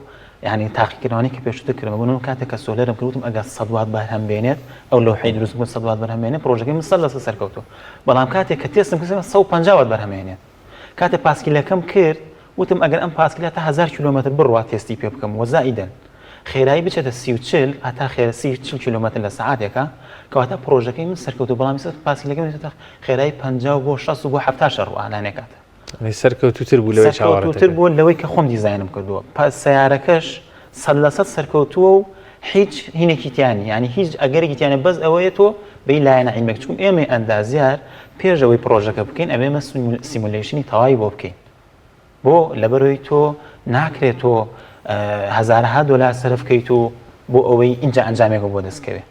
S3: یعنی تاقیکردنەوەی کە پێشتر کردم بۆ نموونە کاتێک کە solar م کرد وتم ئەگەر 100 وات بەرهەم بێنێت ئەو لەوحەی دروست بوو 100 وات بەرهەم بێنێت پرۆژەکەی من 100 لەسەر سەرکەوتوو بەڵام کاتێک کە تێستم کرد 150 وات بەرهەم هێنێت کاتێک پاسکیلەکەم کرد وتم ئەگەر ئەم پاسکیلە تا 1000 کیلۆمەتر بڕوا تێستی پێ بکەم وە زائیدەن. خێرایی بچێتە 30 هەتا خێرا 30 کیلومتر لە سەعاتێکە کەواتە پرۆژەکەی من سەرکەوتو بەڵام ئێستا پاسکیلەکەم دێتە خێرایی 50 بۆ 60 بۆ 70 شەڕ ئالانێکاتە
S2: یعنی سەرکەوتووتر بوو لەوەی
S3: سەرکەوتووتر بوو لەوەی کە خۆم دیزاینم کردووە پس سەیارەکەش 100% سەرکەوتووە و هیچ هینێکی تیانی یعنی هیچ ئەگەرێکی تیانە بەس ئەوەیە تۆ بەی لایەنە عیلمێک چون ئێمەی ئەندازیار پێش ئەوەی پرۆژەکە بکەین ئەبێ مە simulation ی تەواوی بۆ بکەین بۆ لەبەرەوەی تۆ ناکرێت تۆ هەزارەها دۆلار سەرف بکەیت و بۆ ئەوەی ئینجا ئەنجامێکە بۆ دەستکەوێت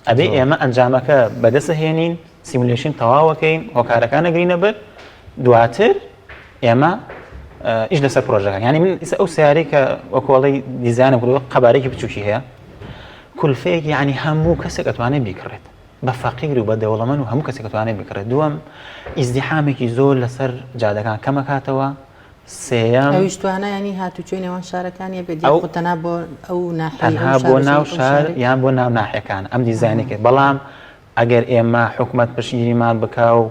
S3: ئەبێ ئێمە ئەنجامەکە بەدەست هێنین simulation تەواوەکەین هۆکارەکان نەگرینە بەر دواتر ئێمە ئیش لەسەر پرۆژەکان یعنی من ئیسە ئەو سیارەی کە وەکۆڵی دیزانە کردووە قەبارێکی بچووکی هەیە کولفەیەک یعنی هەموو کەسێک ئەتوانێت بیکڕێت بە فەقیر و بە دەوڵەمەند و هەموو کەسێک ئەتوانێت بکڕێت دووەم ئیزدیحامێکی زۆر لەسەر جادەکان کەمەکاتەوە سێیەم
S1: ئەویش توانا ینی هاتوچۆی نێوان شارەکان یە بێت یاخود تەنها بۆ ئەو ناحیە
S3: تەنها بۆ ناو شار یان بۆ ناو ناحیەکان ئەم دیزاینی کرد بەڵام ئەگەر ئێمە حکومەت پشتگیریمان بکا و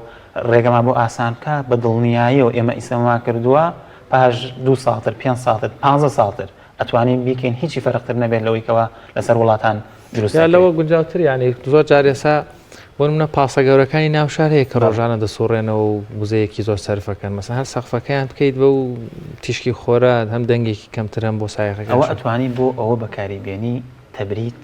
S3: ڕێگەمان بۆ ئاسان بکا بە دڵنیاییەوە ئێمە ئیسەمان کردووە پاش دوو ساڵتر پێنج ساڵتر پانزە ساڵتر ئەتوانین بیکەین هیچی فەرقتر نەبێت لەوەی کەوا لەسەر وڵاتان دروست
S2: یا لەوە گونجاوتر یعنی زۆر جار ئێسا بۆ نمونە پاسە گەورەکانی ناو شار هەیە کە ڕۆژانە دەسوڕێنەوە و وزەیەکی زۆر سەرفەکەن مەسەن هەر سەقفەکەیان بکەیت بەو تیشکی خۆرە هەم دەنگێکی کەمتر هەم بۆ سایەقەکەش.
S3: ئەوە ئەتوانی بۆ ئەوە بەکاری بێنی تەبرید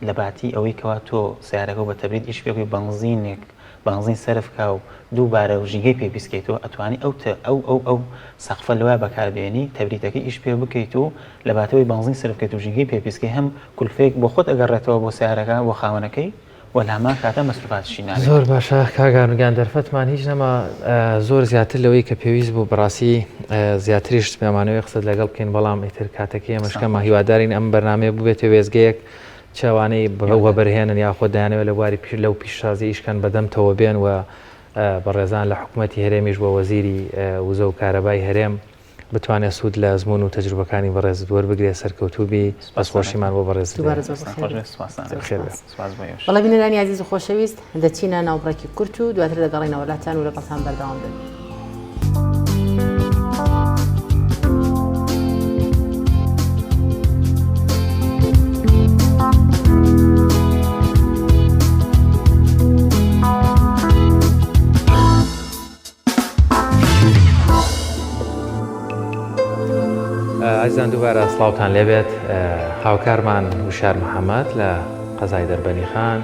S3: لەباتی ئەوەی کەوا تۆ سەیارەکەو بە تەبرید ئیش پێ بکەی بەنزینێک بەنزین سەرف کا و دووبارە و ژینگەی پێ پیس کەیتەوە ئەتوانی ئەو تە ئەو ئەو ئەو سەقفە لەوە بەکار بێنی تەبریدەکەی ئیش پێ بکەیت و لەباتی ئەوەی بەنزین سەرف کەیت و ژینگەی پێ پیس کەی هەم کولفەیەک بۆ خۆت ئەگەڕێتەوە بۆ سەیارەکە بۆ خاوەنەکەی و لە هەمان کاتا مەسروفاتیشی نابێت.
S2: زۆر باشە کاک ئارون گیان دەرفەتمان هیچ نەما زۆر زیاتر لەوەی کە پێویست بوو بەڕاستی زیاتریش ئەمانەوێ قسەت لەگەڵ بکەین بەڵام ئیتر کاتەکەی ئێمەش کەمە هیوادارین ئەم بەرنامەیە ببێتە وێستگەیەک چ ئەوانەی وەبەرهێنن یاخۆ دەیانەوێت لە بواری لەو پیشەسازی ئیش کەن بەدەمتەوە بێن و بەڕێزان لە حکومەتی هەرێمیش بۆ وەزیری وزە و کارەبای هەرێم بتوانێت سوود لە ئەزموون و تەجروبەکانی بەڕێزت وەربگرێت سەرکەوتوو بی دەستخۆشیمان بۆ بەڕێزت
S1: دووبارە زۆر بەخێر بێت. بەڵێ بینەرانی ئازیز و خۆشەویست دەچینە ناوبڕێکی کورت و دواتر دەگەڕێینەوە لاتان و لەگەڵتان بەردەوام دەبین.
S2: ئازیزان دووبارە سڵاوتان لێبێت هاوکارمان وشار محەممەد لە قەزای دەربەنی خان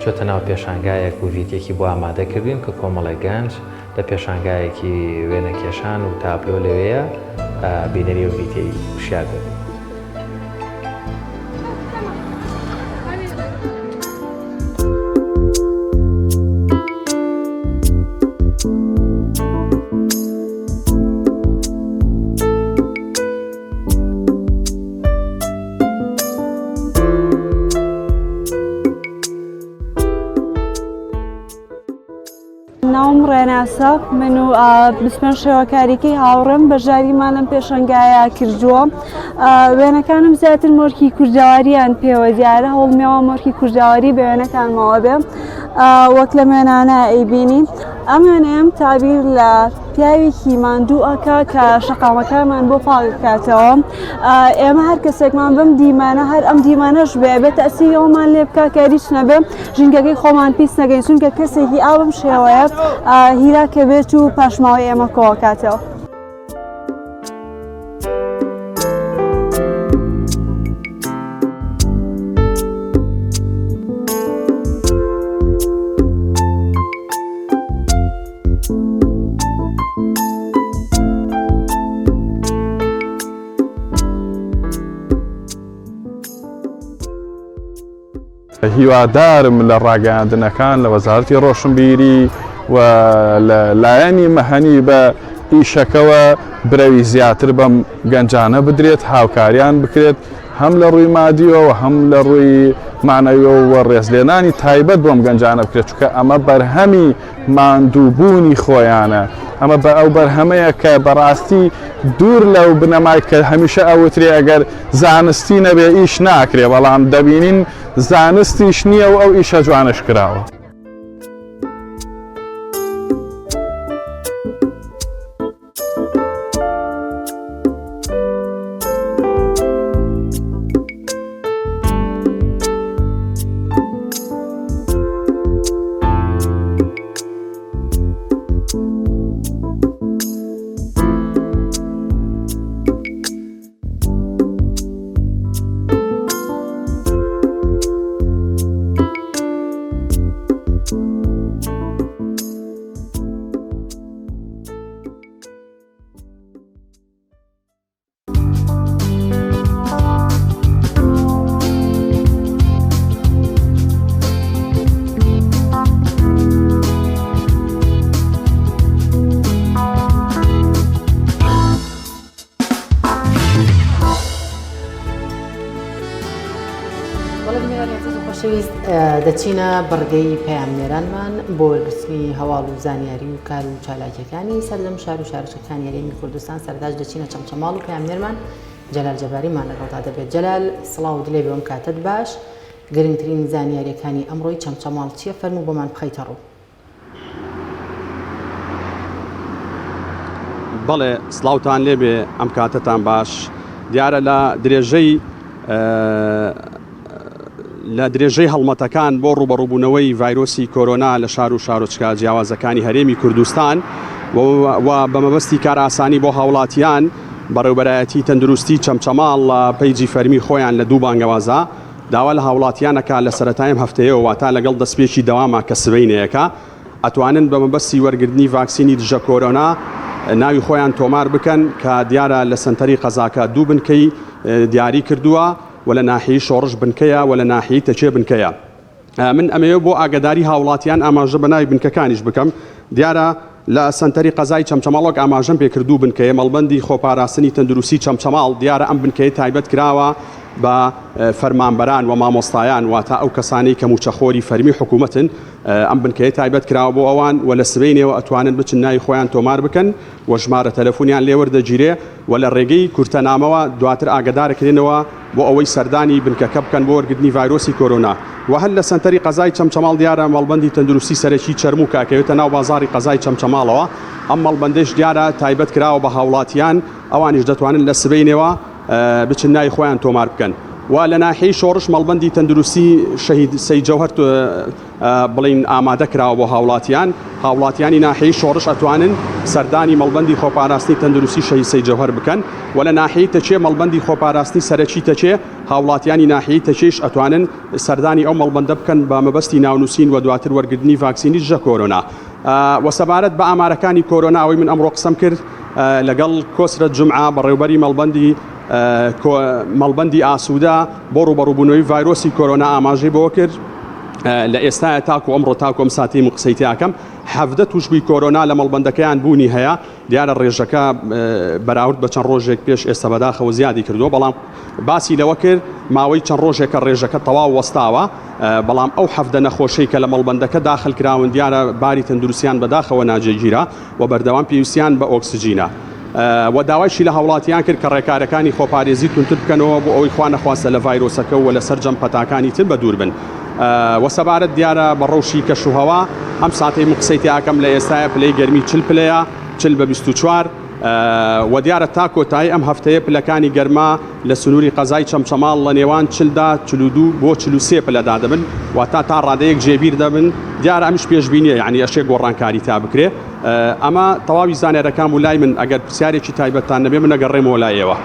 S2: چۆتە ناو پێشانگایەک و ڤیدیۆیەکی بۆ ئامادە کردوین کە کۆمەڵێک گەنج لە پێشانگایەکی وێنەکێشان و تابلۆ لەوێیە بینەری ئەو ڤیدیۆی وشیار دەبین.
S4: ناوم ڕێناسە من و بسمەن شێوەکاریکەی هاوڕێم بەشداریمان لەم پێشەنگایە کردووە وێنەکانم زیاتر مۆرکی کوردەواریان پێوە دیارە هەوڵمیاوە مۆرکی کوردەواری بە وێنەکانمەوە بێ وەک لە وێنانە ئەیبینی ئەم وێنەیەم تابیر لە پیاوێکی ماندوو ئەکا کە شەقامەکانمان بۆ پاک بکاتەوە ئێمە هەر کەسێکمان بەم دیمانە هەر ئەم دیمانەش بێ بێت تەسیری ئەومان لێ بکا کە هیچ نەبێ ژینگەکەی خۆمان پیس نەکەین چونکە کەسێکی ئاوم شێوەیە هیلاکە بێت و پاشماوەی ئێمە کۆکاتەوە.
S5: هیوادارم لە ڕاگەیاندنەکان لە وەزارەتی ڕۆشنبیری و لە لایەنی مەهەنی بە ئیشەکەوە برەوی زیاتر بەم گەنجانە بدرێت هاوکاریان بکرێت هەم لە ڕووی مادیەوە و هەم لە ڕووی معنەویەوە و ڕێزلێنانی تایبەت بۆم گەنجانە بکرێت چونکە ئەمە بەرهەمی ماندووبوونی خۆیانە ئەمە بە ئەو بەرهەمەیە کە بەڕاستی دوور لەو بنەمای کە هەمیشە ئەوترێ ئەگەر زانستی نەبێ ئیش ناکرێ بەڵام دەبینین زانستیش نییە و ئەو ئیشە جوانەش کراوە.
S1: بەڵێ بینەرانی ئازیز و خۆشەویست دەچینە بڕگەی پەیامنێرانمان بۆ وەرگرتنی هەواڵ و زانیاری و کار و چالاکیەکانی سەرجەم شار و شارۆچکەکانی هەرێمی کوردستان سەرتاش دەچینە چەمچەماڵ و پەیامنێرمان جەلال جەباریمان لەگەڵدا دەبێت جەلال سڵاوت لێبێ ئەم کاتەت باش گرنگترین زانیاریەکانی ئەمڕۆی چەمچەماڵ چییە فەرموو بۆمان بخەیتە ڕوو.
S6: بەڵێ سڵاوتان لێبێ ئەم کاتەتان باش دیارە لە درێژەی لە درێژەی هەڵمەتەکان بۆ ڕوبەڕوبوونەوەی ڤایرۆسی کۆرۆنا لە شار و شارۆچکە جیاوازەکانی هەرێمی کوردستان و بە مەبەستی کارئاسانی بۆ هاوڵاتیان بەڕێوبەرایەتی تەندروستی چەمچەماڵ لە پەیجی فەرمی خۆیان لە دوو بانگەوازە داوا لە هاوڵاتیان ئەکا لە سەرەتای ئەم هەفتەیەوە واتا لەگەڵ دەستپێکی دەواما کە سبەینێیەکە ئەتوانن بە مەبەستی وەرگرتنی ڤاکسینی دژە کۆرۆنا ناوی خۆیان تۆمار بکەن کە دیارە لە سەنتەری قەزاکە دوو بنکەی دیاری کردووە و لە ناحیەی شۆڕش بنکەیە و لە ناحیەی تەکێ بنکەیە. من ئەمەوێ بۆ ئاگاداری هاوڵاتیان ئاماژە بە ناوی بنکەکانیش بکەم دیارە لە سەنتەری قەزای چەمچەماڵ وەک ئاماژەم پێکرد دوو بنکەیە مەڵبەندی خۆپاراستنی تەندروستی چەمچەماڵ دیارە ئەم بنکەیە تایبەت کراوە بە فەرمانبەران و مامۆستایان واتە ئەو کەسانەی کە موچەخۆری فەرمی حکوومەتن ئەم بنکەیە تایبەت کراوە بۆ ئەوان و لە سبەینێوە ئەتوانن بچن ناوی خۆیان تۆمار بکەن و ژمارە تەلەفونیان لێوەردەگیرێ و لە ڕێگەی کورتەنامەوە دواتر ئاگەدارەکرێنەوە بۆ ئەوەی سەردانی بنکەکە بکەن بۆ وەرگرتنی ڤایرۆسی کۆرۆنا و هەر لە سەنتەری قەزای چەمچەماڵ دیارە مەڵبەندی تەندروستی سەرەکی چەرموو کە ئەکەوێتە ناو بازاڕی قەزای چەمچەماڵەوە ئەم مەڵبەندەیش دیارە تایبەت کراوە بە هاوڵاتیان ئەوانیش دەتوانن لە سبەینێوە بچن ناوی خۆیان تۆمار بکەن و لە ناحیەی شۆڕش مەڵبەندی تەندروستی شەهید سەید جەوهەر بڵێین ئامادە کراوە بۆ هاوڵاتیان، هاوڵاتیانی ناحیەی شۆڕش ئەتوانن سەردانی مەڵبەندی خۆپاراستنی تەندروستی شەهید سەید جەوهەر بکەن و لە ناحیەی تەکێ مەڵبەندی خۆپاراستنی سەرەکی تەکێ هاوڵاتیانی ناحیەی تەکێیش ئەتوانن سەردانی ئەو مەڵبەندە بکەن بە مەبەستی ناونوسین و دواتر وەرگرتنی ڤاکسینی دژە کۆرۆنا و سەبارەت بە ئامارەکانی کۆرۆنا ئەوەی من ئەمڕۆ قسەم کرد لەگەڵ کۆسرەت جومعە بەڕێوبەری مەڵبەندی مەڵبەندی ئاسوودە بۆ ڕووبەڕووبوونەوەی ڤایرۆسی کۆرۆنا ئاماژەی بەوە کرد لە ئێستایا تاکو ئەمڕۆ تاکو ئەم ساتەی من قسەی تیاکەم 17 تووشبووی کۆرۆنا لە مەڵبەندەکەیان بوونی هەیە دیارە ڕێژەکە بەراورد بە چەند ڕۆژێک پێش ئێستا بەداخەوە زیادی کردووە بەڵام باسی لەوە کرد ماوەی چەند ڕۆژێکە ڕێژەکە تەواو وەستاوە بەڵام ئەو 17 نەخۆشەی کە لە مەڵبەندەکە داخل کراون دیارە باری تەندروستیان بەداخەوە ناجێگیرە و بەردەوام پێویستیان بە ئۆکسجینە و داوایشی لە هاوڵاتیان کرد کە ڕێکارەکانی خۆپارێزی توندتر بکەنەوە بۆ ئەوەی خوا نەخواستە لە ڤایرۆسەکە و لە سەرجەم پەتاکانی تر بەدوور بن و سەبارەت دیارە بە ڕەوشی کەشوهەوا ئەم ساتەی من قسەی تیاکەم لە ئێستایا پلەی گەرمی 40 پلەیە 40 بە 24 و دیارە تا کۆتایی ئەم هەفتەیە پلەکانی گەرما لە سنووری قەزای چەمچەماڵ لە نێوان 40 دا 42 بۆ 43 پلەدا دەبن واتە تا ڕادەیەک جێبیر دەبن دیارە ئەمیش پێشبینیە یعنی ئەشێ گۆڕانکاری تا بکرێ ئەمە تەواوی زانیارەکان بوو لای من ئەگەر پرسیارێکی تایبەتتان نەبێ من ئەگەڕێمەوە لای ئێوە.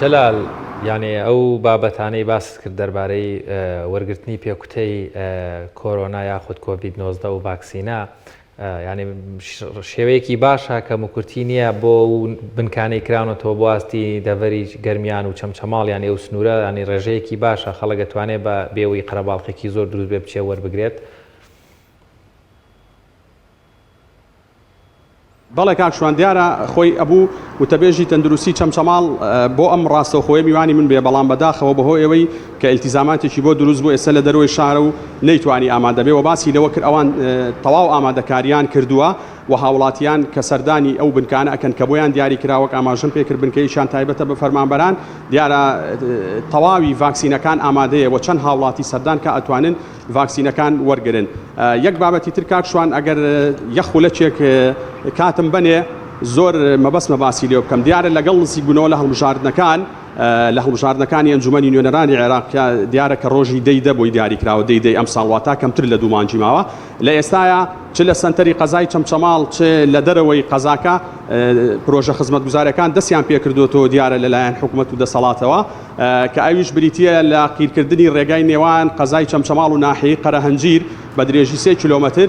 S2: جەلال یانێ ئەو بابەتانەی باست کرد دەربارەی وەرگرتنی پێکوتەی کۆرۆنا یاخود کۆڤید 19 و ڤاکسینە یانی شێوەیەکی باشە کەموکورتی نییە بۆ بنکانەی کراونەتەوە بۆ ئاستی دەڤەری گەرمیان و چەمچەماڵ یانی ئەو سنوورە ینی ڕێژەیەکی باشە خەڵک دەتوانێت بە بێوەی قەرەباڵخێکی زۆر دروست بێ بچێ وەربگرێت.
S6: بەڵێ کاک شوان دیارە خۆی ئەبوو وتەبێژی تەندروستی چەمچەماڵ بۆ ئەم ڕاستەوخۆیە میوانی من بێ بەڵام بەداخەوە بەهۆی ئەوەی کە ئیلتیزاماتێکی بۆ دروست بوو ئێستا لە دەرەوەی شارە و نەیتوانی ئامادە بێ و باسی لەوە کرد ئەوان تەواو ئامادەکاریان کردووە و هاوڵاتیان کە سەردانی ئەو بنکانە ئەکەن کە بۆیان دیاری کرا وەک ئاماژەم پێ کرد بنکەیەکیان تایبەتە بە فەرمانبەران دیارە تەواوی ڤاکسینەکان ئامادەیە و چەند هاوڵاتی سەردان کە ئەتوانن ڤاکسینەکان وەرگرن. یەک بابەتی تر کاک شوان ئەگەر یەک خولەکێک کاتم بەنێ زۆر مەبەستمە باسی لێ بکەم دیارە لەگەڵ نزیکبوونەوە لە هەڵبژاردنەکان لە هەڵبژاردنەکانی ئەنجومەنی نوێنەرانی عێراق کە دیارە کە ڕۆژی دەی دە بۆی دیاری کراوە دەی دەی ئەمساڵ واتا کەمتر لە دوو مانگی ماوە لە ئێستایا چ لە سەنتەری قەزای چەمچەماڵ چ لە دەرەوەی قەزاکە پرۆژە خزمەتگوزارەکان دەستیان پێکردووەتەوە دیارە لەلایەن حکومەت و دەسەڵاتەوە کە ئەویش بریتییە لە قیرکردنی ڕێگای نێوان قەزای چەمچەماڵ و ناحیەی قەرەهەنجیر بە درێژی سێ کیلۆمەتر.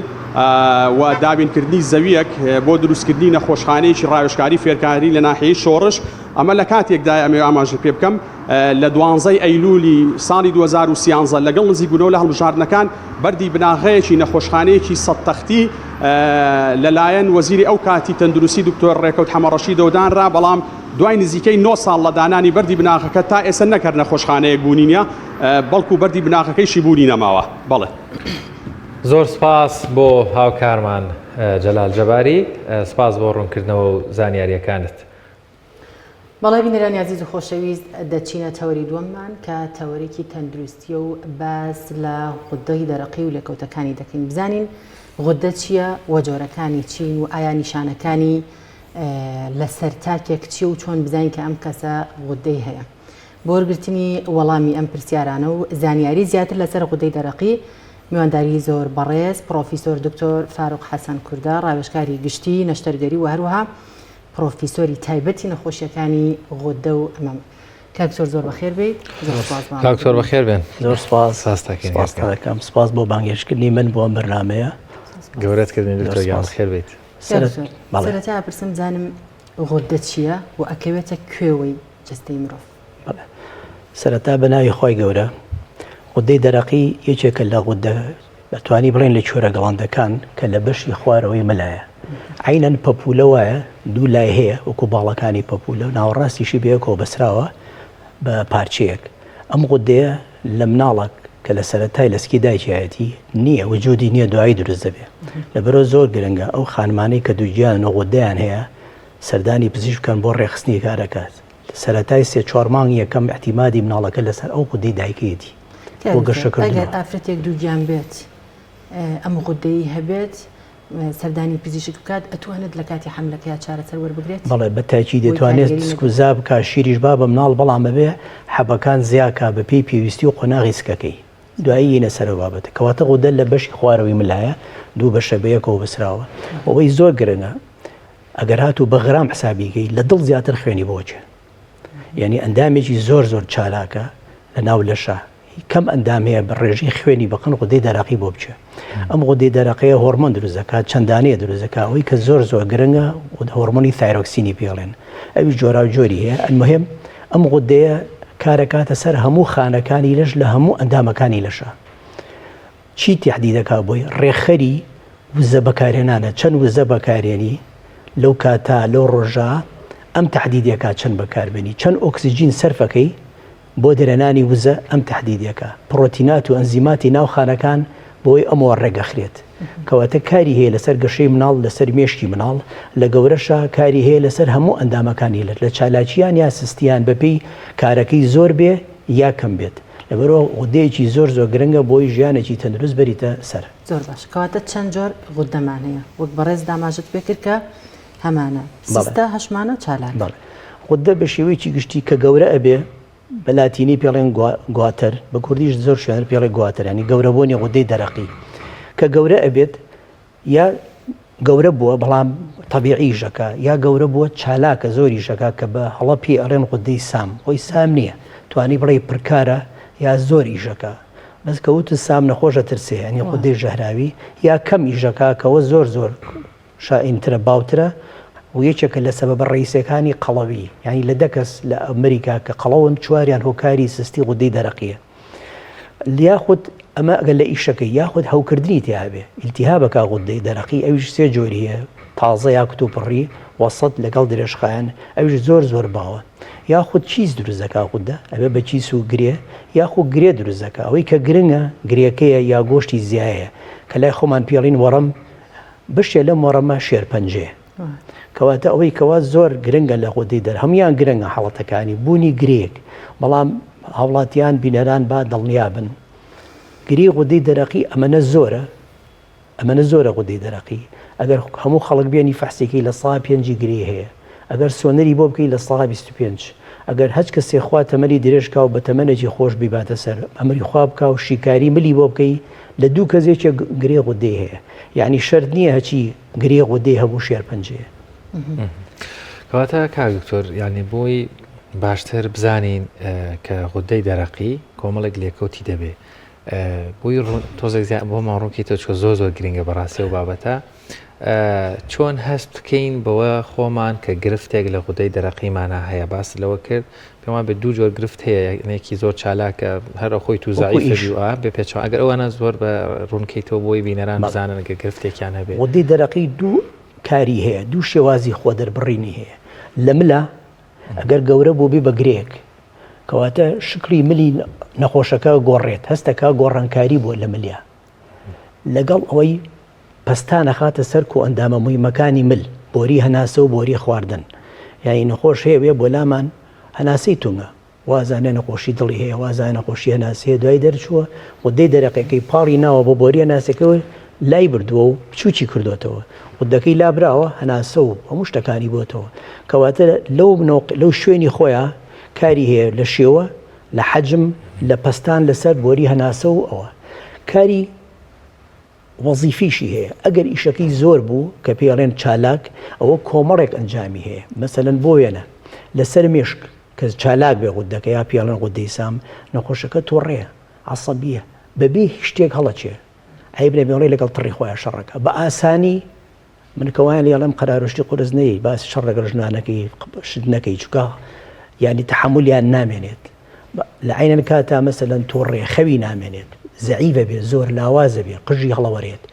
S6: و دابینکردنی زەوییەک بۆ دروستکردنی نەخۆشخانەیەکی ڕاوێژکاری فێرکاری لە ناحیەی شۆڕش، ئەمە لە کاتێکدایە ئەمەوێ ئاماژە پێ بکەم لە دوانزەی ئەیلولی ساڵی 2013 لەگەڵ نزیکبوونەوە لە هەڵبژاردنەکان بەردی بناغەیەکی نەخۆشخانەیەکی سەد تەختی لەلایەن وەزیری ئەو کاتی تەندروستی دکتۆر ڕێکەوت حەمەڕەشیدەوە دانرا، بەڵام دوای نزیکەی نۆ ساڵ لە دانانی بەردی بناغەکە تا ئێستا نەک هەر نەخۆشخانەیەک بوونی نییە بەڵکو بەردی بناغەکەیشی بوونی نەماوە. بەڵێ.
S2: زۆر سپاس بۆ هاوکارمان جەلال جەباری، سپاس بۆ ڕوونکردنەوە و زانیارییەکانت.
S1: بەڵێ بینەرانی ئازیز و خۆشەویست دەچینە تەوەری دووەممان کە تەوەرێکی تەندروستیە و باس لە غودەی دەرەقی و لێکەوتەکانی دەکەین بزانین غودە چییە و جۆرەکانی چین و ئایا نیشانەکانی لەسەر تاکێک چیە و چۆن بزانین کە ئەم کەسە غودەی هەیە بۆ وەرگرتنی وەڵامی ئەم پرسیارانە و زانیاری زیاتر لەسەر غودەی دەرەقی میوانداری زۆر بەڕێز پڕۆفیسۆر دکتۆر فاروق حەسەن کوردە ڕاوێژکاری گشتی نەشتەرگەری و هەروەها پڕۆفیسۆری تایبەتی نەخۆشیەکانی غودە و مەمک. کاک دکتۆر زۆر بەخێر بێیت. زۆر سپاس بۆ
S2: کاک دکتۆر بەخێر بێن.
S7: زۆر سپاس. سپاستان دەکەم. سپاس بۆ بانگهێشتکردنی من بۆ ئەم بەرنامەیە.
S2: گەورەت کردین دکتۆر گیان بەخێر بێیت.
S1: سەرەتا ئەپرسم بزانم غودە چییە و ئەکەوێتە کوێوەی جەستەی مرۆڤ؟
S7: بەڵێ. سەرەتا بە ناوی خوای گەورە. غودەی دەرەقی یەکێکە لە غودە دەتوانی بڵێین لە کوێرە گڵاندەکان کە لە بەشی خوارەوەی ملایە. عەینەن پەپوولە وایە دوو لای هەیە وەکو باڵەکانی پەپوولە و ناوەڕاستیشی بەیەکەوە بەسراوە بە پارچەیەک. ئەم غودەیە لە مناڵەک کە لە سەرەتای لە سکی دایکیایەتی نییە وجودی نییە دوایی دروست دەبێ. لەبەرئەوە زۆر گرنگە ئەو خانمانەی کە دووگیانن و غودەیان هەیە سەردانی پزیشک بکەن بۆ ڕێکخستنی کارەکە. سەرەتای سێ چوار مانگ یەکەم ئیعتیمادی مناڵەکە لەسەر ئەو غودەی دایکەیەتی. بۆ گەشەکردنەوە.
S1: ئەگەر ئافرەتێک دووگیان بێت ئەم غودەی هەبێت سەردانی پزیشک بکات ئەتوانێت لە کاتی حەملەکەیا چارەسەر وەربگرێت؟
S7: بەڵێ بە تاکی دەتوانێت سک و زا بکا شیریش با بە مناڵ بەڵام ئەبێ حەبەکان زیاکا بە پێی پێویستی و قۆناغی سکەکەی دوایی یینە سەر ئەو بابەتە کەواتە غودە لە بەشی خوارەوەی ملایە دوو بەشە بەیەکەوە بەسراوە ئەوەی زۆر گرنگە ئەگەر هاتوو بە غرام حسابی کەی لە دڵ زیاتر خوێنی بۆ چێ یعنی ئەندامێکی زۆر زۆر چالاکە لە ناو لەشە کەم ئەندام هەیە بە ڕێژەی خوێنی بەقن غودەی دەرەقی بۆ بچێ ئەم غودەی دەرەقەیە هۆرمۆن دروست دەکات چەندانەیە دروست دەکات ئەوەی کە زۆر زۆر گرنگە هۆرمۆنی ثایرۆکسینی پێڵێن ئەوی جۆراو جۆری هەیە المهم ئەم غودەیە کارەکاتە سەر هەموو خانەکانی لەش لە هەموو ئەندامەکانی لەشە چی تهدیدەکا بۆی؟ ڕێکخەری وزە بەکارهێنانە، چەند وزە بەکارێنی لەو کاتە لەو ڕۆژە ئەم تهدیدەکا چەند بەکاربێنی، چەند ئۆکسجین سەرفەکەی بۆ دەرهێنانی وزە ئەم تهدیدەکا، پڕۆتینات و ئەنزیماتی ناو خانەکان بۆی ئەمەوە ڕێکئەخرێت. کەواتە کاری هەیە لەسەر گەشەی مناڵ، لەسەر مێشکی مناڵ، لە گەورەشا کاری هەیە لەسەر هەموو ئەندامەکانی لەش، لە چالاکیان یا سستیان بەپێی کارەکەی زۆر بێ یا کەم بێت. لەبەرئەوە غودەیەکی زۆر زۆر گرنگە بۆی ژیانێکی تەندروست بەریتە سەر.
S1: زۆر باشە کەواتە چەند جۆر غودەمان هەیە وەک بەڕێزت ئاماژەت پێ کرد کە هەمانە سستە هەشمانە چالاکە.
S7: بەڵێ غودە بە شێوەیەکی گشتی کە گەورە ئەبێ بە لاتینی پێڵێن goiter بە کوردیش زۆر شوێن پێڵێ goiter ینی گەورەبوونی غودەی دەرەقی کە گەورە ئەبێت یا گەورە بووە بەڵام تەبیعی ئیشەکا یا گەورە بووە چالاکە زۆر ئیشەکا کە بە هەڵە پێی ئەڵێن غودەی سام خۆی سام نییە توانی بڵێی پرکارە یا زۆر ئیشەکا بەس کە وتت سام نەخۆش ئەترسێ یانی غودەی ژەهراوی یا کەم ئیشەکا کەوە زۆر زۆر شائینترە باوترە و یەکێکە لە سەبەبە ڕئیسەکانی قەڵەوی یانی لە دە کەس لە ئەمریکا کە قەڵەون چواریان هۆکاری سستی غودەی دەرەقیە یاخود ئەمە ئەگەر لە ئیشەکەی یاخود هەوکردنی تیا هەبێ ئیلتیهابەکە غودەی دەرەقی ئەویش سێ جۆری هەیە تازە یا کتوپڕی وەسەت لەگەڵ درێژخایەن ئەویش زۆر زۆر باوە یاخود کیس دروست دەکا غودە ئەبێ بە کیس و گرێ یاخود گرێ دروست دەکا ئەوەی کە گرنگە گرێکەیە یا گۆشتی زیایە کە لای خۆمان پێڵین وەڕم بشێ لەم وەڕەمە شێرپەنجەیە کەواتە ئەوەی کەوا زۆر گرنگە لە غودەی دەر هەمویان گرنگە حاڵەتەکانی بوونی گرێک بەڵام هاوڵاتیان بینەران با دڵنیا بن گری غودەی دەرەقی ئەمەنە زۆرە ئەمەنە زۆرە غودەی دەرەقی ئەگەر هەموو خەڵک بێنی فەحسێکی لە سا پێنجی گرێ هەیە ئەگەر سۆنەری بۆ بکەی لە سا 25 ئەگەر هەچ کەسێ خوا تەمەنی درێژکا و بە تەمەنێکی خۆش بیباتە سەر ئەمری خوا بکا و شیکاری ملی بۆ بکەی لە دوو کەس یەکێک گرێ غودەی هەیە یعنی شەرت نییە هەچی گرێ غودەی هەبوو شێرپەنجەیە.
S2: کەواتە کاک دکتۆر یانی بۆی باشتر بزانین کە غودەی دەرەقی کۆمەڵێک لێکەوتی دەبێ. بۆی تۆزێک زیاد بۆمان ڕوونکەیتەوە چکە زۆر زۆر گرنگە بەڕاستی ئەو بابەتە چۆن هەست بکەین بەوە خۆمان کە گرفتێک لە غودەی دەرەقیمانە هەیە باس لەوە کرد پێمان بێ دوو جۆر گرفت هەیە یەکێکی زۆر چالاکە هەر خۆی تو زعیف بێ پێچەوە ئەگەر ئەوانە زۆر بە ڕوونکەیتەوە بۆی بینەران بزانن گە گرفتێکیان هەبێت
S7: غودەی دەرەقی دوو کاری هەیە دوو شێوازی خۆ دەربڕینی هەیە لە ملە ئەگەر گەورە بوو بێ بە گرێک کەواتە شکلی ملی نەخۆشەکە گۆڕێت هەستەکە گۆڕانکاری بووە لە ملیا لەگەڵ ئەوەی پەستان ئەخاتە سەر کۆئەندامە موهیمەکانی مل، بۆری هەناسە و بۆری خواردن. یانی نەخۆش هەیە وێ بۆ لامان هەناسەی تونگە، وازانێ نەخۆشی دڵی هەیە، وازانێ نەخۆشی هەناسەی هەیە، دوای دەرچووە غودەی دەرەقیەکەی پاڵی ناوە بۆ بۆری هەناسەکەی و لای بردووە و بچووکی کردۆتەوە، غودەکەی لابراوە، هەناسە و هەموو شتەکانی بۆتەوە. کەواتە لەو لەو شوێنی خۆیا کاری هەیە لە شێوە، لە حەجم، لە پەستان لەسەر بۆری هەناسە و ئەوە. کاری. وەزیفیشی هەیە ئەگەر ئیشەکەی زۆر بوو کە پێی ئەڵێن چالاک ئەوە کۆمەڵێک ئەنجامی هەیە مەسەلەن بۆ وێنە لەسەر مێشک کە چالاک بێ غودەکە یا پێی ئەڵێن غودەی سام نەخۆشەکە توڕەیە عەسەبیە بەبێ هیچ شتێک هەڵەچێ عەیب نەبێ ئەڵێ لەگەڵ تڕی خۆیان شەڕەکە بە ئاسانی من کە وایان لێ ئەڵێم قەرارشتی قورس نەیەی باس شەڕ لەگەڵ ژنانەکەی شت نەکەی چونکە یانی تەحەمولیان نامێنێت لە عینەن کاتا مەسەلەن توڕێ خەوی نامێنێت زەعیفە بێ زۆر لاوازە بێ قژی هەڵەوەرێت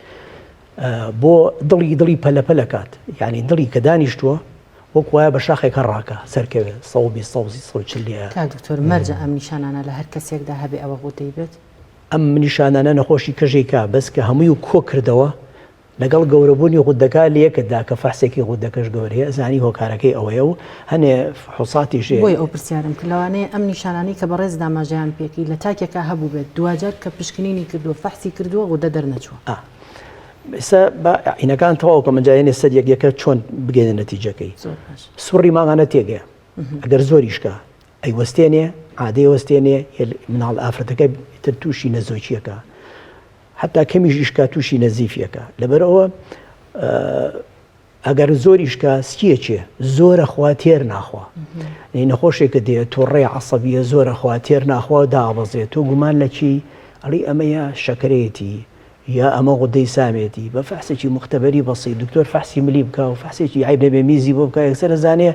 S7: بۆ دڵی دڵی پەلەپەلە کات یعنی دڵی کە دانیشتووە وەک وایە بە شاخێک هەڕاکە سەرکەوێ 120 130 140 لێ
S1: کاک دکتۆر مەرجە ئەم نیشانانە لە هەر کەسێکدا هەبێ ئەوە غودەی بێت؟
S7: ئەم نیشانانە نەخۆشی کەژێکا بەس کە هەمووی و کۆ کردەوە لەگەڵ گەورەبوونی غودەکە لەیەکتدا کە فەحسێکی غودەکەش گەورەیە ئەزانی هۆکارەکەی ئەوەیە و هەنێ فحوساتیش هەیە.
S1: بۆیە ئەو پرسیارەم کرد لەوانەیە ئەم نیشانانەی کە بەڕێزت ئاماژەیان پێکرد لە تاکێکا هەبووبێت دواجار کە پشکنینی کردووە فەحسی کردووە غودە دەرنەچووە.
S7: ئا ئێستا با عینەکان تەواو کەم ئەنجا یەنێ سەر یەک یەکە چۆن بگەینە نەتیجەکەی.
S1: زۆر باش.
S7: سوڕی مانگانە تێگەیە ئەگەر زۆریش کا ئەیوەستێنێ عادەی وەستێنێ مناڵ ئافرەتەکە ئیتر تووشی نەزۆکیەکە. حەتا کەمیش ئیش کا تووشی نەزیفیەکە لەبەرئەوە ئەگەر زۆر ئیشکا سکیەچێ زۆرە خوا تێر ناخوا نەخۆشێکە دێ توڕێ عسەبیە زۆرە خوا تێر ناخوا و دابەزێت تۆ گومان لە چی ئەڵی ئەمەیە شەکرەیەتی یا ئەمە غودەی سامێتی بە فەحسێکی مختبەری بەسی دکتۆر فەحسی ملی بکە و فەحسێکی عیب نەبێ میزی بۆ بکە یەکسەر زانێ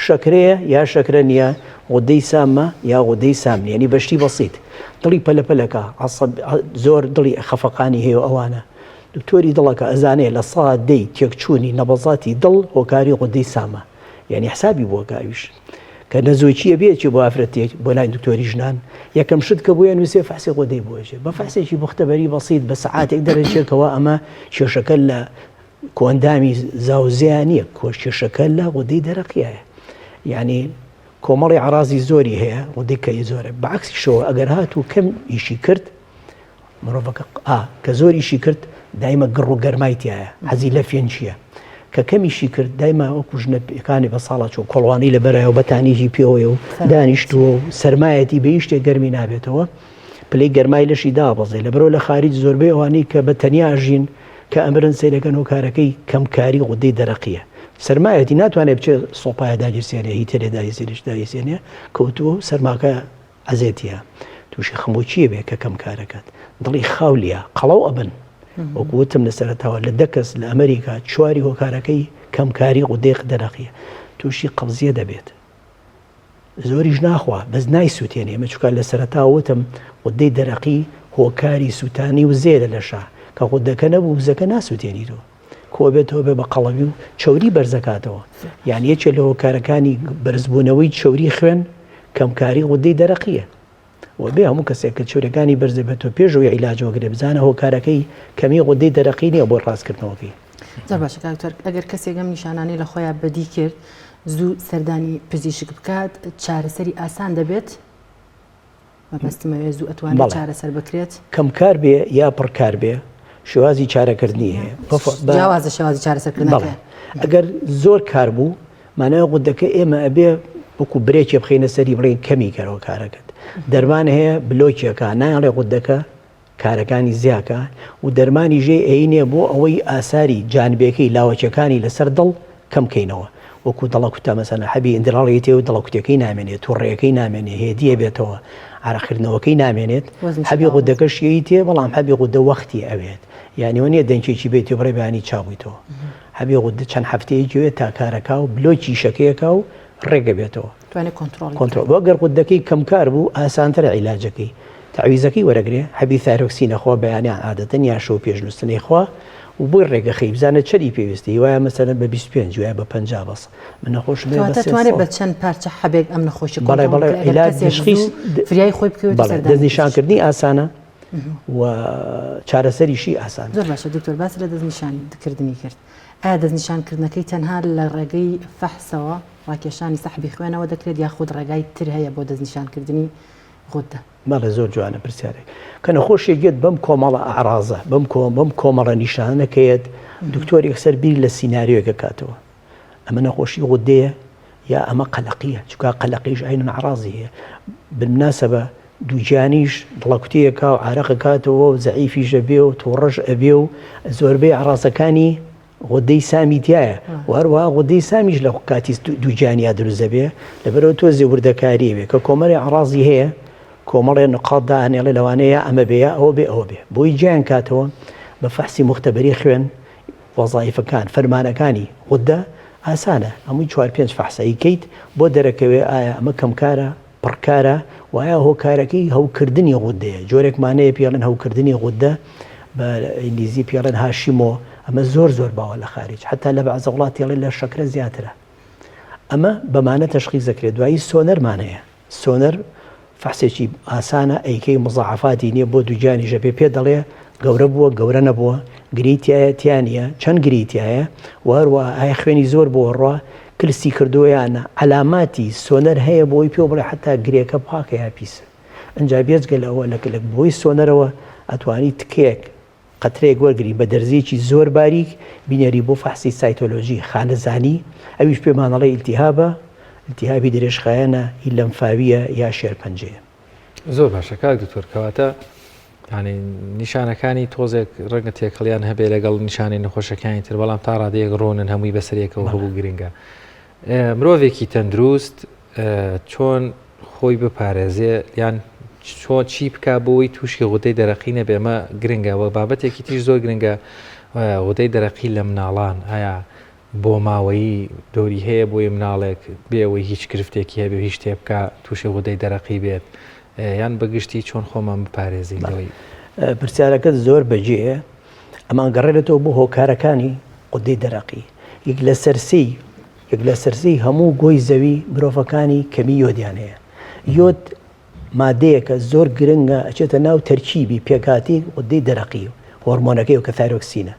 S7: شەکرەیە یا شەکرە نییە غودەی سامە یا غودەی سام نییە ینی بەشتی بەسیت دڵی پەلە پەلەکا عەسەب زۆر دڵی خەفەقانی هەیە و ئەوانە دکتۆری دڵەکە ئەزانێ لە سا دەی تێکچوونی نەبەزاتی دڵ هۆکاری غودەی سامە یعنی حسابی بۆ کاویش کە نەزۆکیە بێکی بۆ ئافرەتێک بۆ لای دکتۆری ژنان یەکەم شت کە بۆیە نووسێ فەحسی غودەی بۆ ئەچێ بە فەحسێکی مختبەری بەسیت بە سەعاتێک دەرەچێکەوە ئەمە کێشەکە لە کۆئەندامی زاوزێیان نییە کێشەکە لە غودەی دەرەقیایە یعنی کۆمەڵی عەڕازی زۆری هەیە و دیکەی زۆرە بە عەکسیشەوە ئەگەر هاتوو کەم ئیشی کرد مرۆڤەکە ئا کە زۆر ئیشی کرد دایمە گڕ و گەرمای تایە حەزی لە فێنچیە کە کەمیشی کرد دایمە وەکو ژنە پێکانی بە ساڵا چۆ کۆڵوانی لە بەرایە و بەتانیژی پێوەیە و دانیشتووە و سەرمایەتی بە هیچ شتێک گەرمی نابێتەوە پلەی گەرمای لەشی دابەزێ لەبەرەوە لە خاریج زۆربەی ئەوانەی کە بە تەنیا ژین کە ئەمرن سەیرەکەن هۆکارەکەی کەمکاری غودەی دەرەقیە سەرمایەتی ناتوانێت بچێت سۆپایە داگیرسێنێ هیتەرێ داگیرسێنێ داگیرسێنێ کەوتووە و سەرماکە ئەزێتیە تووشی خەمۆکیە بێ کە کەم کارەکات دڵی خاولیە قەڵەو ئەبن وەکو وتم لە سەرەتاوە لە دە کەس لە ئەمریکا چواری هۆکارەکەی کەمکاری غودەی دەرەقیە تووشی قەبزیە دەبێت زۆریش ناخوا بەس نایسوتێنێ ئێمە چونکە لە سەرەتاوە وتم غودەی دەرەقی هۆکاری سوتانی وزەیە لە لەشا کە غودەکە نەبوو وزەکە ناسوتێنی تۆ کۆبێتەوە بێ بە قەڵەوی و چەوری بەرزەکاتەوە یان یەکێ لە هۆکارەکانی بەرزبوونەوەی چەوری خوێن کەمکاری غودەی دەرەقیە و بێ هەموو کەسێک کە چەوریەکانی بەرزە بێتەوە پێش ئەوەی عیلاج وەگرێ بزانە هۆکارەکەی کەمی غودەی دەرەقی نییە بۆ ڕاستکردنەوەکەی.
S1: زۆر باشە کاک دکتۆر ئەگەر کەسێک ئەم نیشانانەی لە خۆیا بەدی کرد زوو سەردانی پزیشک بکات چارەسەری ئاسان دەبێت؟ مەبەستم ئەوێ زوو ئەتوانێت
S7: بەڵێ.
S1: چارەسەر بکرێت؟
S7: کەمکار بێ یا پڕکار بێ شێوازی چارەکردنی هەیە. بە
S1: جیاوازە شێوازی چارەسەرکردنەکە.
S7: بەڵێ ئەگەر زۆر کار بوو مانای غودەکە ئێمە ئەبێ وەکو برێکێ بخەینە سەری بڵێین کەمی کەرەوە کارەکەت دەرمان هەیە بلۆکێکە نایەڵێ غودەکە کارەکانی زیاکە و دەرمانی ژێ ئەینێ بۆ ئەوەی ئاساری جانبێکەی لاوەکیەکانی لەسەر دڵ کەم کەینەوە. وەکو دەڵەکوتە مەسەلەن حەبی Inderal یەتێ و دەڵەکوتەکەی نامێنێت توڕەیەکەی نامێنێ هێدیە بێتەوە عرەقکردنەوەکەی نامێنێت حەبی غودەکەش یەیتێ بەڵام حەبی غودە وەختی ئەوێت یعنی وە نیە دەنکێکی بێت و بڕێ بەیانی چابوویتەوە حەبی غودە چەند هەفتەیەکی وێت تا کارەکا و بلۆکی شەکەیەکا و ڕێگە بێتەوە کۆنترۆڵ بۆ گەر غودەکەی کەمکار بوو ئاسانترە عیلاجەکەی تەعویزەکەی وەرەگرێ حەبی thyroxine ئەخوا بەیانیان عادەتەن یان شەو پێش نوستن ئەیخوا و بۆی ڕێگە خەی بزانە چەنی پێویستە هیوایە مەسەلەن بە 25 وایە بە 50 بەس من نەخۆشم هەیە بە
S1: کەواتە توانێت
S7: 300
S1: بە چەند پارچە حەبێک ئەم نەخۆشی
S7: بەڵێ
S1: کۆنترۆڵ
S7: بەڵێ
S1: بکرێت ئەگەر
S7: عیلاج
S1: کەسێک
S7: تشخیص
S1: زوو فریای خۆی بکەوێت و
S7: بەڵێ
S1: سەردانی پزیشک
S7: دەستنیشانکردنی ئاسانە و چارەسەریشی ئاسانە.
S1: زۆر باشە دکتۆر باست لە دەستنیشانکردنی کرد ئایا دەستنیشانکردنەکەی تەنها لە ڕێگەی فەحسەوە ڕاکێشانی سەحبی خوێنەوە دەکرێت یاخود ڕێگای تر هەیە بۆ دەستنیشانکردنی غودە؟
S7: بەڵێ زۆر جوانە پرسیارێک کە نەخۆشێک یەت بەم کۆمەڵە ئەعرازە بەم کۆ بەم کۆمەڵە نیشانە کە یەت دکتۆر یەکسەر بیر لە سیناریۆیەک ئەکاتەوە ئەمە نەخۆشی غودەیە یا ئەمە قەلەقیە چونکە قەلەقیش عینەن ئەعرازی هەیە بالمناسبە دووگیانیش دڵەکوتەیەکا و عارەق ئەکاتەوە و زەعیفیش ئەبێ و توڕەش ئەبێ و زۆربەی ئەعرازەکانی غودەی سامی تیایە و هەروەها غودەی سامیش لە کاتی دووگیانیا دروست دەبێ لەبەرئەوە تۆزێ وردەکاری بێ کە کۆمەڵێ ئەعڕازی هەیە کۆمەڵێ نقاط دائەنێڵێ لەوانەیە یا ئەمە بێ یا ئەوە بێ ئەوە بێ بۆی جیان کاتەوە بە فەحسی موختەبەری خوێن وەزایفەکان فەرمانەکانی غودە ئاسانە هەمووی چوار پێنج فەحسە ئەیکەیت بۆ دەرەکەوێ ئایا ئەمە کەمکارە پڕکارە و ئایا هۆکارەکەی هەوکردنی غودەیە، جۆرێکمان هەیە پێی ئەڵێن هەوکردنی غودە بە ئینگلیزی پێی ئەڵێن هاشیمۆ، ئەمە زۆر زۆر باوە لە خاریج حەتا لە بەعزە وڵاتی ئەڵێن لە شەکرە زیاترە. ئەمە بەمانە تەشخیص دەکرێت. دوایی سۆنەرمان هەیە، سۆنەر فەحسێکی ئاسانە ئەیکەی مزاعەفاتی نییە بۆ دووگیانیش ئەبێ پێت دەڵێ گەورە بووە گەورە نەبووە گرێی تیایە تیا نییە چەند گرێی تیایە و هەروەها ئایا خوێنی زۆر بۆ ڕوا کلسی کردووە یان نا عەلاماتی سۆنەر هەیە بۆی پێو بڵێ حەتا گرێکە پاکە یا پیسە ئنجا بێجگە لەوە لە لە بۆی سۆنەرەوە ئەتوانی تکەیەک قەترەیەک وەرگری بە دەرزیەکی زۆر باریک بینێری بۆ فەحسی cytology خانەزانی ئەویش پێمان ئەڵێ ئیلتیهابە ئیلتیهابی درێژخایەنە هی لەمفاویە یا شێرپەنجەیە.
S2: زۆر باشە کاک دکتۆر کەواتە یعنی نیشانەکانی تۆزێک ڕەنگە تێکەڵیان هەبێ لەگەڵ نیشانەی نەخۆشەکانی تر بەڵام تا ڕادەیەک ڕۆنن هەمووی بەسەرێکەوە هەبوو گرنگە مرۆڤێکی تەندروست چۆن خۆی بپارێزێ یان چۆن چی بک بۆی تووشی غودەی دەرەقی نەبێ ئەمە گرنگە وە بابەتێکی تریش زۆر گرنگە غودەی دەرەقی لە مناڵان ئایا بۆماوەیی دۆری هەیە بۆیە مناڵێک بێ ئەوەی هیچ گرفتێکی هەبێ و هیچ شتێ بکا تووشی غودەی دەرەقی بێت یان بە گشتی چۆن خۆمان بپارێزین لەوەی؟
S7: پرسیارەکەت زۆر بەجێیە ئەمان گەڕێنێتەوە بۆ هۆکارەکانی غودەی دەرەقی یەک لەسەر سێی یەک لەسەر سێی هەموو گۆی زەوی مرۆڤەکانی کەمی یۆدیان هەیە یۆد مادەیەکە زۆر گرنگە ئەچێتە ناو تەرکیبی پێکهاتی غودەی دەرەقی هۆرمۆنەکەی و کە thyroxine ە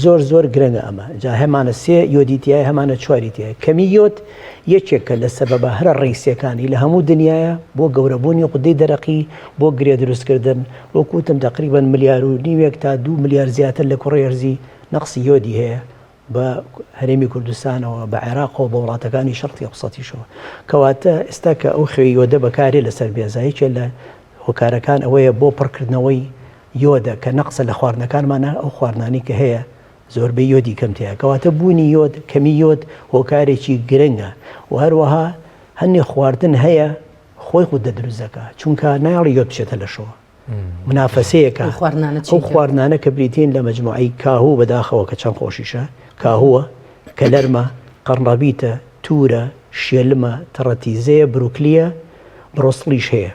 S7: زۆر زۆر گرنگە ئەمە جا هەمانە سێ یۆدی تایە هەمانە چواری تایە کەمی یۆد یەکێکە لە سەبەبە هەرە ڕئیسیەکانی لە هەموو دنیاە بۆ گەورەبوونی غودەی دەرەقی بۆ گرێ دروستکردن وەکو وتم تەقریبەن ملیار و نیوێک تا دوو ملیار زیاتر لە کوڕی ئەرزی نەقسی یۆدی هەیە بە هەرێمی کوردستانەوە بە عێراقەوە بە وڵاتەکانی شەرقی ئەوسەتیشەوە کەواتە ئێستا کە ئەو خوێی یۆدە بەکارێ لەسەر مێزە یەکێ لە هۆکارەکان ئەوەیە بۆ پڕکردنەوەی یۆدە کە نەقسە لە خواردنەکانمانا ئەو خواردنانەی کە هەیە زۆربەی یۆدی کەم تیایە کەواتە بوونی یۆد کەمی یۆد هۆکارێکی گرنگە و هەروەها هەندێ خواردن هەیە خۆی غودە دروست دەکا چونکە نایەڵی یۆد بچێتە لەشەوە منافەسەیەکە ئەو خواردنانە کە بریتین لە مەجموعەی کاهوو بەداخەوە کە چەند خۆشیشە کاهووە کەلەرمە قەڕنەبیتە تورە شێلمە تەڕەتیزەیە بروکلیە بڕۆسڵیش هەیە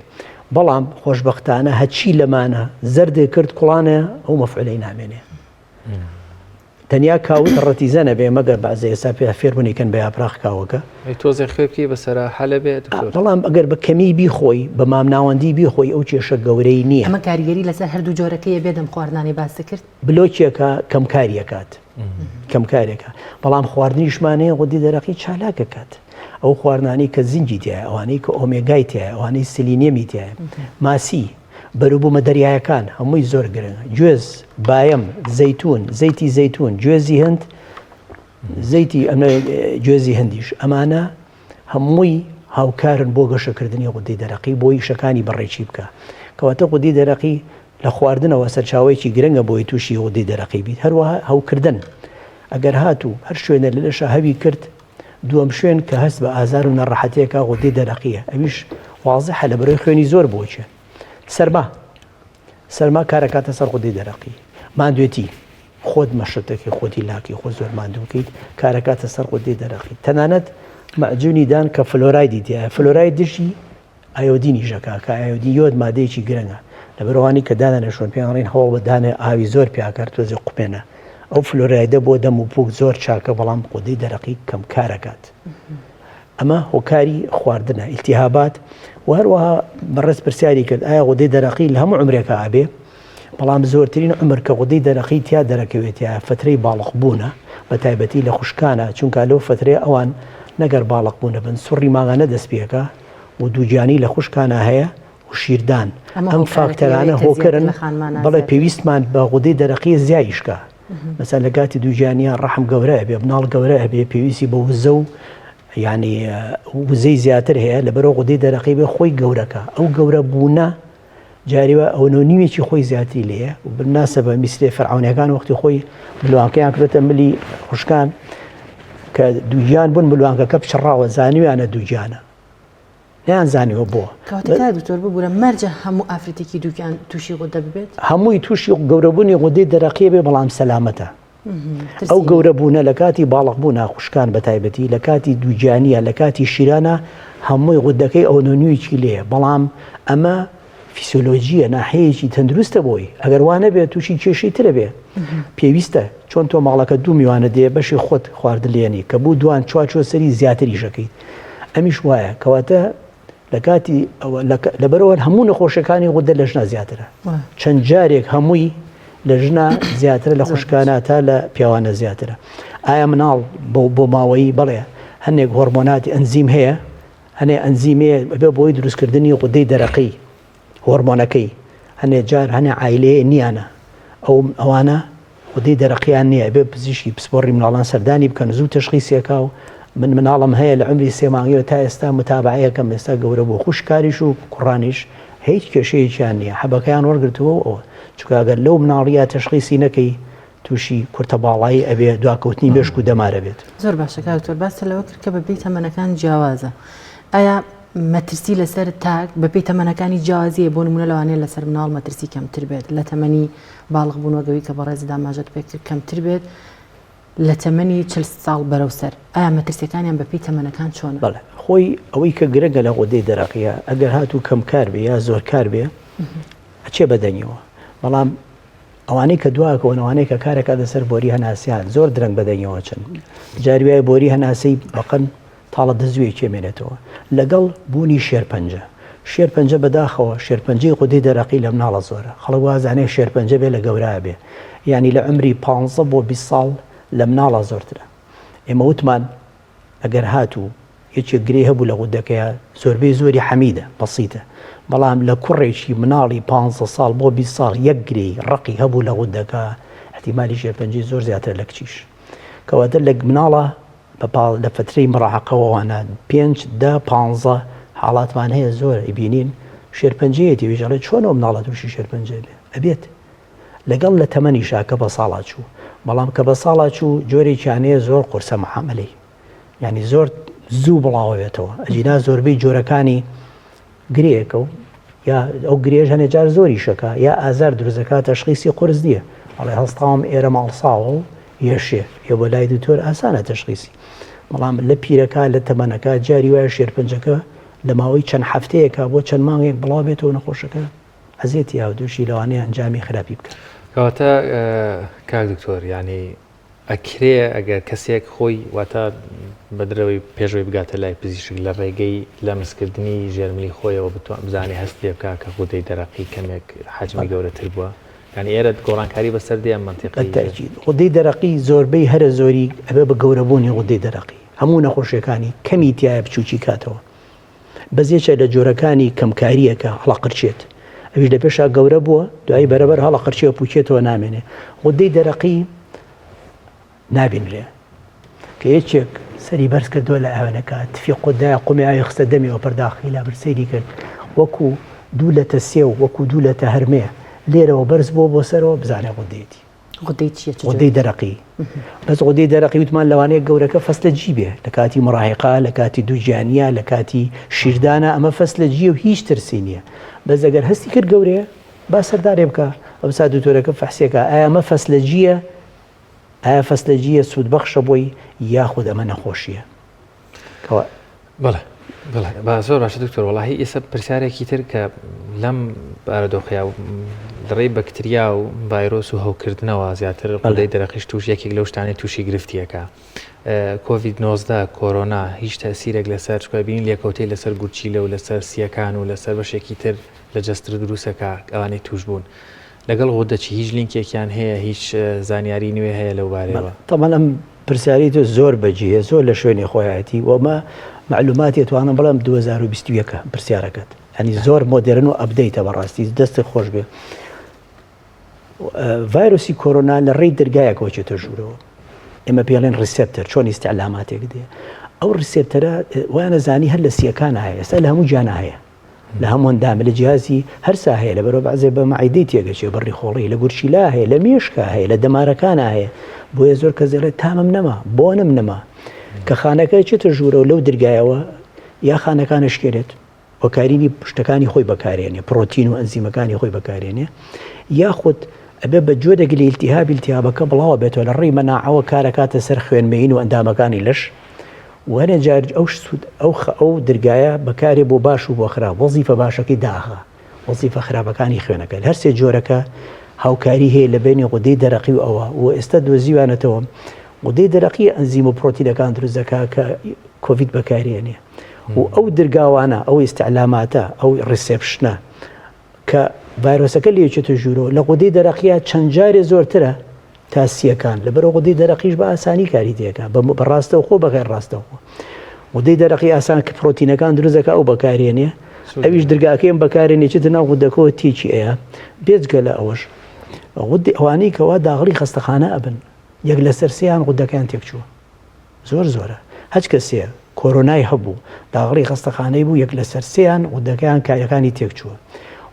S7: بەڵام خۆشبەختانە هەچی لەمانە زەردێ کرد کوڵانە ئەو مەفعولەی نامێنێ تەنیا کاوت ڕەتیزە نەبێ مەگەر بەعزێ ئێستا پێ فێر بوون ئەیکەن بە یاپراخ کاوەکە.
S2: ئەی تۆزێ خوێ بکەی بەسەرا حەلە بێ دکتۆر.
S7: بەڵام ئەگەر بە کەمی بیخۆی بە مامناوەندی بیخۆی ئەو کێشە گەورەی نییە.
S1: ئەمە کاریگەری لەسەر هەردوو جۆرەکەیە بێ دەم خواردنانەی باست کرد؟
S7: بلۆکێکە کەمکاری ئەکات کەمکارێکە بەڵام خواردنیشمان هەیە غودی دەرەقی چالاک ئەکات ئەو خواردنانەی کە زینکی تیایە ئەوانەی کە ئۆمێگای تیایە ئەوانەی سلینیەمی تیایە ماسی بەروبوومە دەریایەکان هەمووی زۆر گرنگە گوێز بایەم زەیتون زەیتی زەیتون گوێزی هند زەیتی ئەمە گوێزی هەندیش ئەمانە هەمووی هاوکارن بۆ گەشەکردنی غودەی دەرەقی بۆ ئیشەکانی بەڕێکی بکە کەواتە غودەی دەرەقی لە خواردنەوە سەرچاوەیەکی گرنگە بۆی تووشی غودەی دەرەقی بیت هەروەها هەوکردن ئەگەر هاتوو هەر شوێنە لە لەشە هەوی کرد. دووەم شوێن کە هەست بە ئازار و ناڕەحەتیەکە غودەی دەرەقیە ئەویش وازحە لە بەرەی خوێنی زۆر بۆچێ سەرما سەرما کارەکاتە سەر غودەی دەرەقی ماندوێتی خۆت مەشتەکەی خۆتی لاکی خۆ زۆر ماندووکەیت کارەکاتە سەر غودەی دەرەقی تەنانەت مەعجونی دان کە فلۆرایدی تیایە فلۆراید دژی ئایۆدینیش ئەکا کە ئایۆدین یۆد مادەیەکی گرنگە لەبەر ئەوانەی کە دانەنێشتوون پێیان ئەڵێن هەوڵ بە دانێ ئاوی زۆر پیاکەر تۆزێ قوپێنە ئەو فلۆرایدە بۆ دەم و پوک زۆر چاکە بەڵام غودەی دەرەقی کەم کار ئەکات ئەمە هۆکاری خواردنە ئیلتیهابات و هەروەها بەڕێز پرسیاری کرد ئایا غودەی دەرەقی لە هەموو عمرێکا ئەبێ بەڵام زۆرترین عمر کە غودەی دەرەقی تیا دەرەکەوێت یا فترەی باڵق بوونە بە تایبەتی لە خوشکانە چونکە لەو فترەیە ئەوان نەگەر باڵق بوونە بن سوڕی مانگانە دەست پێکە و دووگیانی لە خوشکانا هەیە و شیردان ئەم فاکتەرانە هۆکەرن بەڵێ پێویستمان بە غودەی دەرەقی زیایشکە مەسەن لە کاتی دووگیانیان ڕەحم گەورە ئەبێ مناڵ گەورە ئەبێ پێویستی بە وزە و یعنی وزەی زیاتر هەیە لەبەرەوە غودەی دەرەقی بێ خۆی گەورەکە ئەو گەورە بوونە جاری وا ئەوەنە و نیوێکی خۆی زیاتری لێیە و بالمناسبە میسرێ فەرعونەکان وەختی خۆی ملوانکەیان کردۆتە ملی خوشکان کە دووگیان بوون ملوانکەکە پچڕاوە زانیویانە دووگیانە نیان زانیوە بۆ
S1: کەواتە کاک دکتۆر ببورە مەرجە هەموو ئافرەتێکی دووگیان تووشی غودە ببێت؟
S7: هەمووی تووشی گەورەبوونی غودەی دەرەقیە بێ بەڵام سەلامەتە ئەو گەورە بوونە لە کاتی باڵق بوونا خوشکان بە تایبەتی لە کاتی دووگیانیە لە کاتی شیرانە هەمووی غودەکەی ئەوەنە نوێکی لێیە بەڵام ئەمە فیسۆلۆجیە ناحەیەکی تەندروستە بۆی ئەگەر وا نەبێت تووشی کێشەی ترە بێ پێویستە چۆن تۆ ماڵەکە دوو میوانە دێ بەشی خۆت خواردن لێنی کە بوو دوان چوار چۆ سەری زیاتریشەکەیت ئەمیش وایە کەواتە لە کاتی ئەوە لەبەرەوە هەموو نەخۆشیەکانی غودە لە ژنا زیاترە چەند جارێک هەمووی لە ژنا زیاترە لە خوشکانە تا لە پیاوانە زیاترە ئایا مناڵ بۆ بۆ ماوەیی بەڵێ هەنێک هۆرمۆناتی ئەنزیم هەیە هەنێ ئەنزیمێ بێ بۆی دروستکردنی غودەی دەرەقی هۆرمۆنەکەی هەنێ جار هەنێ عایلەیە نیانە ئەو ئەوانە خودی دەرەقیان نیە ئەبێ پزیشکی پسپۆڕی مناڵان سەردانی بکەن زوو تەشخیسی ئەکا و من مناڵم هەیە لە عومری سێ مانگیەوە تا ئێستا متابەعەی ئەکەم ئێستا گەورە بووە خوشکاریش و کوڕانیش هیچ کێشەیەکیان نیە حەبەکەیان وەرگرتووە و ئەوە چونکە ئەگەر لەو مناڵیە تەشخیسی نەکەی تووشی کورتە باڵایی ئەبێ دواکەوتنی مێشک و دەمار ئەبێت.
S1: زۆر باشە کاک دکتۆر باست لەوە کرد کە بەپێی تەمەنەکان جیاوازە ئایا مەترسی لەسەر تاک بەپێی تەمەنەکانی جیاوازیە بۆ نمونە لەوانەیە لەسەر مناڵ مەترسی کەمتر بێت لە تەمەنی باڵغ بوون وەک ئەوی کە بەڕێزت ئاماژەت پێ کرد کەمتر بێت لە تەمەنی 40 ساڵ بەرەو سەر ئایا مەترسیەکانیان بەپێی تەمەنەکان چۆنە؟
S7: بەڵێ خۆی ئەوەی کە گرنگە لە غودەی دەرەقیە ئەگەر هاتوو کەمکار بێ یا زۆرکار بێ ئەچێ بەدەنگیەوە بەڵام ئەوانەی کە دواکەون ئەوانەی کە کارەکاتە سەر بۆری هەناسیان زۆر درەنگ بەدەنگەوە چن جاری وایە بۆری هەناسەی بەقەن تاڵە دەزوویەکی ئەمێنێتەوە لەگەڵ بوونی شێرپەنجە. شێرپەنجە بەداخەوە شێرپەنجەی غودەی دەرەقی لە مناڵە زۆرە. خەڵک وازانێ شێرپەنجە بێ لە گەورە ئەبێ. یانی لە عومری پانزە بۆ 20 ساڵ لە مناڵا زۆرترە. ئێمە وتمان ئەگەر هاتوو یەکێک گرێی هەبوو لە غودەکەیا زۆربەی زۆری حەمیدە، بەسیتە. بەڵام لە کوڕێکی مناڵی پانزە ساڵ بۆ 20 ساڵ یەک گرێی ڕەقی هەبوو لە غودەکە ئیحتیمالی شێرپەنجەی زۆر زیاترە لە کچیش. کەواتە لە مناڵا بە پاڵ لە فەترەی مڕاهەقەوە وانە پێنج دە پانزە حاڵاتمان هەیە زۆر ئەیبینین شێرپەنجەیەتی ویش ئەڵێ چۆن ئەو مناڵە تووشی شێرپەنجە بێ ئەبێت لەگەڵ لە تەمەنیشا کە بە ساڵا چوو بەڵام کە بە ساڵا چوو جۆرێکیان هەیە زۆر قورسە معاملەی یعنی زۆر زوو بڵاوەبێتەوە ئەجینا زۆربەی جۆرەکانی گرێیەکە و یا ئەو گرێش هەنێ جار زۆریشەکە یا ئازار دروستەکە تەشخیسی قورس نییە ئەڵێ هەستاوم ئێرە ماڵساوە و یەشێ یە بۆ لای دکتۆر ئاسانە تەشخیسی بەڵام لە پیرەکە لە تەمەنەکە جاری وایە شێرپەنجەکە لە ماوەی چەند هەفتەیەکە بۆ چەند مانگێک بڵاو بێتەوە نەخۆشەکە ئەزێتی هاودوشی لەوانەیە ئەنجامی خراپی بکە.
S2: کەواتە کاک دکتۆر یانی ئەکرێ ئەگەر کەسێک خۆی واتە بە درەوەی پێشەوەی بگاتە لای پزیشک لە ڕێگەی لەمسکردنی ژێرملی خۆیەوە بتوان بزانێ هەست پێ بکا کە غودەی دەرەقی کەمێک حەجمی گەورەتر بووە یانی ئێرە گۆڕانکاری بەسەر دێ ئەم مەنتیقەی
S7: بەتەئکید غودەی دەرەقی زۆربەی هەرە زۆری ئەبێ بە گەورەبوونی غودەی دەرەقی هەموو نەخۆشیەکانی کەمی تایە بچوکی کاتەوە بەس یەکێک لە جۆرەکانی کەمکارییەکە هەڵەقرچێت ئەویش لە پێشا گەورە بووە دوایی بەرەبەر هەڵەقرچێ و پوکێتەوە نامێنێ غودەی دەرەقی نابینرێ کە یەکێک سەری بەرز کردووە لە ئاوێنەکە تفی قودایە قومی ئاوی خستە دەمیەوە پەرداخی لابرد سەیری کرد وەکو دوو لەتە سێو وەکو دوو لەتە هەرمێ لێرەوە بەرز بووە بۆ سەرەوە بزانێ غودەیەتی.
S1: غودەی چیە؟ چ
S7: غودەی دەرەقی. بەس غودەی دەرەقی وتمان لەوانەیە گەورەکە فەسلەجی بێ لە کاتی مراهقە، لە کاتی دووگیانیە، لە کاتی شیردانە، ئەمە فەسلەجیە و هیچ ترسی نییە. بەس ئەگەر هەستی کرد گەورەیە با سەردانێ بکا، ئەوسا دکتۆرەکە فەحسێکا ئایا ئەمە فەسلەجیە، ئایا فەسلەجیە سوودبەخشە بۆی یاخود ئەمە نەخۆشیە.
S2: کەوا. بەڵێ بەڵێ با زۆر باشە دکتۆر وەڵاهی ئێستا پرسیارێکی تر کە لەم بارودۆخیا و لەڕێی بەکتریا و ڤایرۆس و هەوکردنەوە زیاتر غودەی دەرەقیش توش یەکێک لەو شتانەی تووشی گرفتیەکە کۆڤید 19 کۆرۆنا هیچ تەسیرێک لەسەر چکە بین لێکەوتەی لەسەر گورچیلە و لەسەر سیەکان و لەسەر بەشێکی تر لە جەستر دروستەکە ئەوانەی توش بوون لەگەڵ غودە چی هیچ لینکێکیان هەیە هیچ زانیاری نوێ هەیە لەو بارەیەوە؟
S7: تەبعەن ئەم پرسیارەی تۆ زۆر بەجێیە زۆر لە شوێنی خۆیەتی و ئەمە مەعلوماتی ئەتوانم بڵێم 2021 پرسیارەکەت ینی زۆر مۆدێرن و update ە بەڕاستی دەستت خۆش بێ ڤایرۆسی کۆرۆنا لە ڕێی دەرگایەکەوە چێتە ژوورەوە ئێمە پێڵێن receptor چۆن ئیستعلاماتێک دێ ئەو receptor ە وایانە زانی هەر لە سیەکان هەیە ئێستا لە هەموو گیانە هەیە لە هەموو ئەندامە لە جیهازی هەرسا هەیە لەبەرئەوە بەعزێ بە مەعیدەی تێگەچێ بە ڕیخۆڵەی لە گورچیلە هەیە لە مێشکا هەیە لە دەمارەکانا هەیە بۆیە زۆر کەس دەڵێت تامم نەما بۆنم نەما کە خانەکە چێتە ژوورەوە لەو درگایەوە یا خانەکان شکێنێت وەکارینی شتەکانی خۆی بەکارێنێ پرۆتین و ئەنزیمەکانی خۆی بەکارێنێ یاخود ئەبێ بە جۆرێک لە ئیلتیهاب ئیلتیهابەکە بڵاوە بێتەوە لە ڕێی مەناعەوە کارەکاتە سەر خوێنمەیین و ئەندامەکانی لەش و هەنێ جار ئەو سوود ئەو خ ئەو درگایە بەکارێ بۆ باش و بۆ خراپ وەزیفە باشەکەی داخە وەزیفە خراپەکانی خوێنەکە هەر سێ جۆرەکە هاوکاری هەیە لە بینی غودەی دەرەقی و ئەوە و ئێستا دۆزیوانەتەوە غودەی دەرەقی ئەنزیم و پرۆتینەکان دروست دەکا کە کۆڤید بەکارێنێ و ئەو درگاوانە ئەو ئیستعلاماتە ئەو reception ە کە ڤایرۆسەکە لێچێتە ژوورەوە لە غودەی دەرەقیە چەند جارێ زۆرترە تا سیەکان لەبەرئەوە غودەی دەرەقیش بە ئاسانی کاری تێکا بە ڕاستەوخۆ بە غێر ڕاستەوخۆ غودەی دەرەقی ئاسان کە پرۆتینەکان دروست دەکا ئەو بەکارێنێ ئەویش درگاکەیم بەکارێنێ چێتە ناو غودەکەوە تێکی ئەیا بێجگە لە ئەوەش غودی ئەوانەی کەوا داغڵی خەستەخانە ئەبن یەک لەسەر سێیان غودەکەیان تێکچووە زۆر زۆرە هەچ کەسێ کۆرۆنای هەبوو داغڵی خەستەخانەی بوو یەک لەسەر سێیان غودەکەیان کارەکانی تێکچووە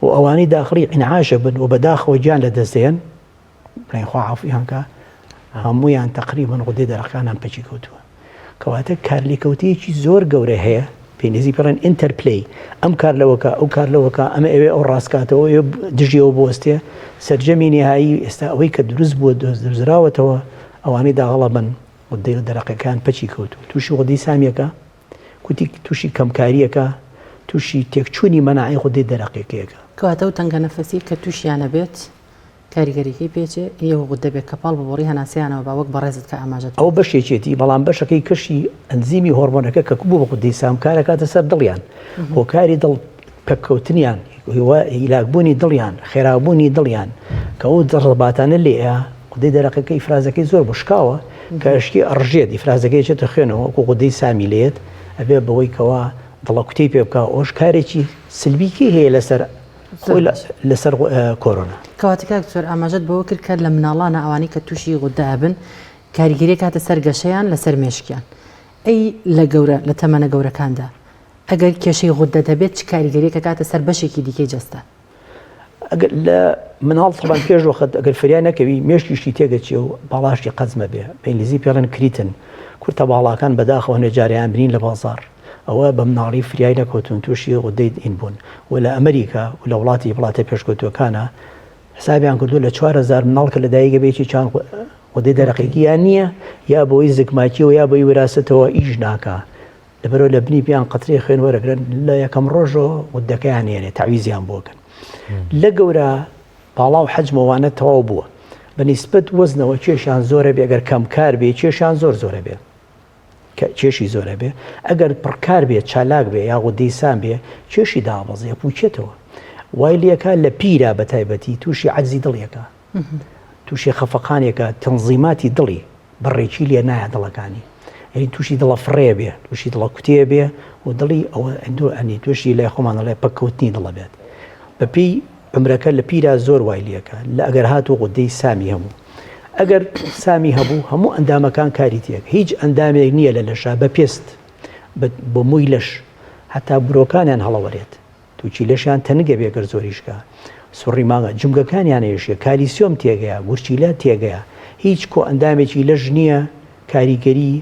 S7: و ئەوانەی داخڵی ئینعاشە بن و بەداخەوە گیان لەدەست دێن بڵێن خوا عەفویان کا هەموویان تەقریبەن غودەی دەرەقانیان پەکی کەوتووە کەواتە کارلێکەوتەیەکی زۆر گەورە هەیە پێنیزی پێڵێن interplay ئەم کار لەوەکە ئەو کار لەوەکە ئەمە ئەوێ ئەو ڕاستکاتەوە ئێ دژیەوە بوەستێ سەرجەمی نهایی ئێستا ئەوەی کە دروست بووە دۆزراوەتەوە ئەوانەی داغڵە بن غودەی دەرەقەکان پەکی کەوتوو تووشی غودەی سامیەکە کوتی تووشی کەمکاریەکە تووشی تێکچوونی مەناعی غودەی دەرەقیەکەیەکە.
S1: کەواتە ئەو تەنگەنەفەسی کە تووشیانە بێت کاریگەریەکەی پێچێ یەو غودە بێ کە پاڵ بە بۆڕی هەناسەیانەوە با وەک بەڕێزت کە ئاماژەت
S7: ئەوە
S1: پێ.
S7: بەشێکیەتی بەڵام بەشەکەی کەشی ئەنزیمی هۆرمۆنەکە کە بوو بە غودەی سام کارەکاتە سەر دڵیان هۆکاری دڵ پەککەوتنیان هیلاکبوونی دڵیان خێرابوونی دڵیان کە ئەو دڕباتانە لێیە غودەی دەرەقەکە ئیفرازەکەی زۆر بۆ شکاوە کە ئەشکی ئەڕژێت ئیفرازەکەی چێتە خوێنەوە وەکو غودەی سامی لێت ئەبێ بەوەی کەوا دڵەکوتەی پێ بکا ئەوش کارێکی سلبیکی هەیە لەسەر خۆی لەسەر کۆرۆنا.
S1: کەواتە کاک دکتۆر ئاماژەت بەوە کرد کە لە مناڵانە ئەوانەی کە تووشی غودە ئەبن کاریگەری کاتە سەر گەشەیان لەسەر مێشکیان ئەی لە گەورە لە تەمەنە گەورەکاندا ئەگەر کێشەی غودەت هەبێت چ کاریگەریەک ئەکاتە سەر بەشێکی دیکەی جەستە؟
S7: ئەگەر لە مناڵ تەبان پێش وەخت ئەگەر فریا نەکەوی مێشکیشی تێگەچێ و باڵاشی قەزمە بێ بە ئینگلیزی پێڵێن cretin کورتە باڵاکان بەداخەوە هەنێ جاریان بنین لە بازاڕ ئەوە بە مناڵی فریای نەکەوتون تووشی غودەی ئین بوون و لە ئەمریکا و لە وڵاتی وڵاتە پێشکەوتووەکانە حسابیان کردو لە 4000 مناڵ کە لە دایکە بێ یەکێکیان غودەی دەرەقێکی یان نییە یا بۆی زگماکیەوە یا بۆی وراستەوە ئیش ناکا لەبەرئەوە لە بنی پێیان قەترەی خوێن وەرەگرن لە یەکەم ڕۆژەوە غودەکەیان هێنێ تەعویزیان بۆ کەن لە گەورە باڵا و حەجمەوانە تەواو بووە بە نیسبەت وەزنەوە کێشیان زۆرە بێ گەر کەمکار بێ کێشیان زۆر زۆرە بێ کە کێشی زۆرە بێ ئەگەر پڕکار بێ چالاک بێ یا غودەی سام بێ کێشی دابەزێ پوچێتەوە وای لەکە لە پیرا بە تایبەتی تووشی عەجزی دڵیەکە تووشی خەفەقانێکە تەنزیماتی دڵی بە ڕێکی لێ نایە دڵەکانی یعنی تووشی دڵە فڕێ بێ تووشی دڵە کوتێ بێ و دڵی ئەوە ئەندۆ ئەنی تووشی لای خۆمان دەڵێ پەککەوتنی دڵە بێت بەپێی عمرەکە لە پیرا زۆر وای لەکە لە ئەگەر هاتوو غودەی سامی هەبوو ئەگەر سامی هەبوو هەموو ئەندامەکان کاری تێک هیچ ئەندامێک نییە لە لەشا بە پێست بە مووی لەش هەتا برۆکانیان هەڵەوەرێت. تووکی لەشیان تەنک ئەبێ گەر زۆریش کا. سوڕی مانگە جومگەکانیان ئەیەشێ، کالیسیۆم تێگەیا، گورچیلە تێگەیا. هیچ کۆئەندامێکی لەش نییە کاریگەری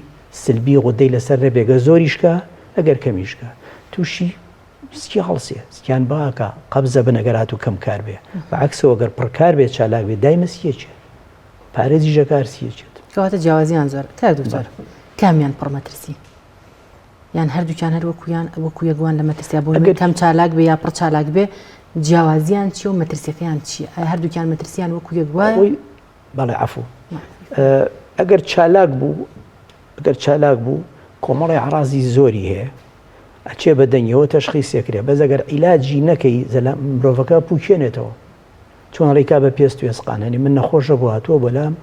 S7: سلبی غودەی لەسەر نەبێ گەر زۆریش کا ئەگەر کەمیش کا. تووشی سکی هەڵسێ، سکیان باکا، قەبزە بن ئەگەر هاتوو کەم کار بێ. بە عەکسەوە گەر پڕ کار بێ چالاک بێ دایمە سکی ئەچێ. پارێزیش ئەکا هەر سکی ئەچێت.
S1: کەواتە جیاوازیان زۆرە. کاک دکتۆر کامیان پڕ مەترسی؟ یان هەردووکیان هەر وەکویان وەکو یەک وان لە مەترسیا بۆ ئەگەر کەم چالاک بێ یا پڕ چالاک بێ جیاوازیان چیە و مەترسیەکەیان چیە ئایا هەردووکیان مەترسیان وەکو یەک وایە؟
S7: خۆی بەڵێ عەفو ئەگەر چالاک بوو ئەگەر چالاک بوو کۆمەڵی عرازی زۆری هەیە ئەچێ بە دەنگەوە تەشخیسێکرێ بەس ئەگەر عیلاجی نەکەی زەلام مرۆڤەکە پوکێنێتەوە چۆن ئەڵێی کا بە پێست وێسقان هەنی من نەخۆشە بۆ هاتووە بۆلام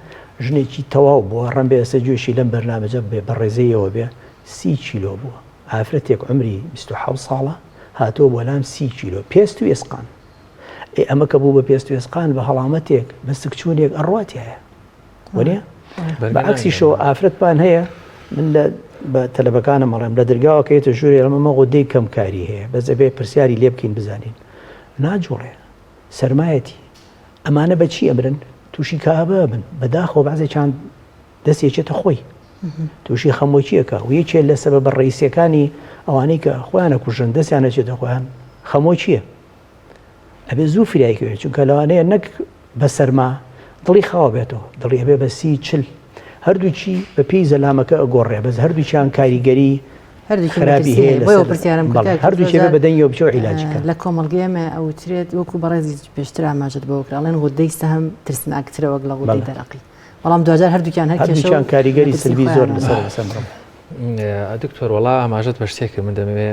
S7: ژنێکی تەواو بووە ڕەنبێ ئێستا گوێشی لەم بەرنامەجە بێ بەڕێزەیەوە بێ سی کیلۆ بووە ئافرەتێک عمری 27 ساڵە هاتووە بۆلام سی کیلۆ پێست و ئێسقان ئێ ئەمە کە بوو بە پێست و ئێسقان بە هەڵامەتێک بە سکچوونێک ئەڕواتایە وەنیە بە عەکسیشەوە ئافرەتمان هەیە من لە بە تەلەبەکانم ئەڵێم لە دەرگاوە کە یێتە ژوورێ ئەڵێم ئەمە غودەی کەم کاری هەیە بەس ئەبێ پرسیاری لێ بکەین بزانین ناجوڵێ سەرمایەتی. ئەمانە بە چی ئەمرن؟ تووشی کەئابە ئەبن. بەداخەوە بەعزێکیان دەستی ئەچێتە خۆی. تووشی خەمۆکی ئەکا و یەکێ لە سەبەبە ڕەئیسیەکانی ئەوانەی کە خۆیان ئەکوژن دەستیان ئەچێتە خۆیان خەمۆکیە. ئەبێ زوو فریای کەوێت چونکە لەوانەیە نەک بە سەرما دڵی خاوە بێتەوە دڵی ئەبێ بە سی چل هەردووکی بە پێی زەلامەکە ئەگۆڕێ بەس هەردووکیان کاریگەری
S1: هەردووکی
S7: خراپی
S1: مەترسی
S7: هەیە
S1: هەیە بۆیە
S7: لەسەر
S1: پرسیارم کرد
S7: بەڵێ
S1: کاک
S7: هەردووکی
S1: زۆر
S7: ئەبێ بە دەنگیەوە بچێ و عیلاجی کەن.
S1: لە کۆمەڵگەی ئێمە ئەوترێت وەکو بەڕێزی پێشتر ئاماژەت بەوە کرا ئەڵێن غودەی سەهم ترسناکترە وەک لە غودەی
S7: بەڵێ.
S1: دەرەقی بەڵام دواجار هەردووکیان هەر کێشە و
S7: هەردووکیان کاریگەری
S1: مەترسی
S7: سلبی زۆر
S1: خۆیانە.
S7: لەسەر لەسەر مرۆڤ.
S2: دکتۆر وەڵا ئاماژەت بە شتێک کرد من دەمەوێ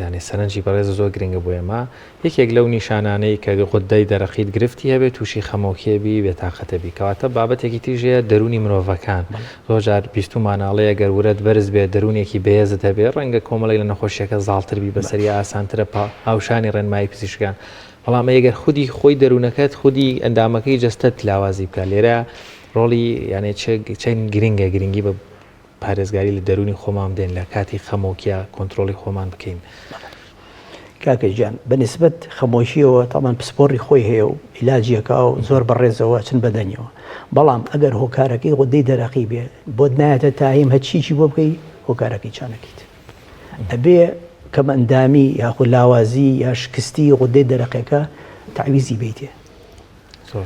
S2: یانی سەرنجی بەڕێز زۆر گرنگە بۆ ئێمە یەکێک لەو نیشانانەی کە غوددەی دەرەقیت گرفتی هەبێت تووشی خەمۆکیە بی بێتاقەتە بی کەواتە بابەتێکی تریش هەیە دەروونی مرۆڤەکان زۆر جار بیستوومانە ئەڵێ ئەگەر ورەت بەرز بێت دەروونێکی بەهێزت هەبێ ڕەنگە کۆمەڵێک لە نەخۆشیەکە زاڵتر بی بەسەری ئاسانترە هاوشانی ڕێنمایی پزیشکان بەڵام ئەگەر خودی خۆی دەروونەکەت خودی ئەندامەکەی جەستەت لاوازی بکە لێرە ڕۆڵی یانێ چەند گرنگە گرنگی بە پارێزگاری لە دەروونی خۆمان بدەین لە کاتی خەمۆکیا کۆنترۆڵی خۆمان بکەین.
S7: کاکە گیان بە نیسبەت خەمۆکیەوە تامان پسپۆڕی خۆی هەیە و عیلاجی ئەکا و زۆر بە ڕێزەوە ئەچن بە دەنگیەوە بەڵام ئەگەر هۆکارەکەی غودەی دەرەقی بێ بۆت نایەتە تایم هەچیکی بۆ بکەی هۆکارەکەی چانەکەیت ئەبێ کەمئەندامی یاخود لاوازی یا شکستی غودەی دەرەقەکە تەعویزی بیتێ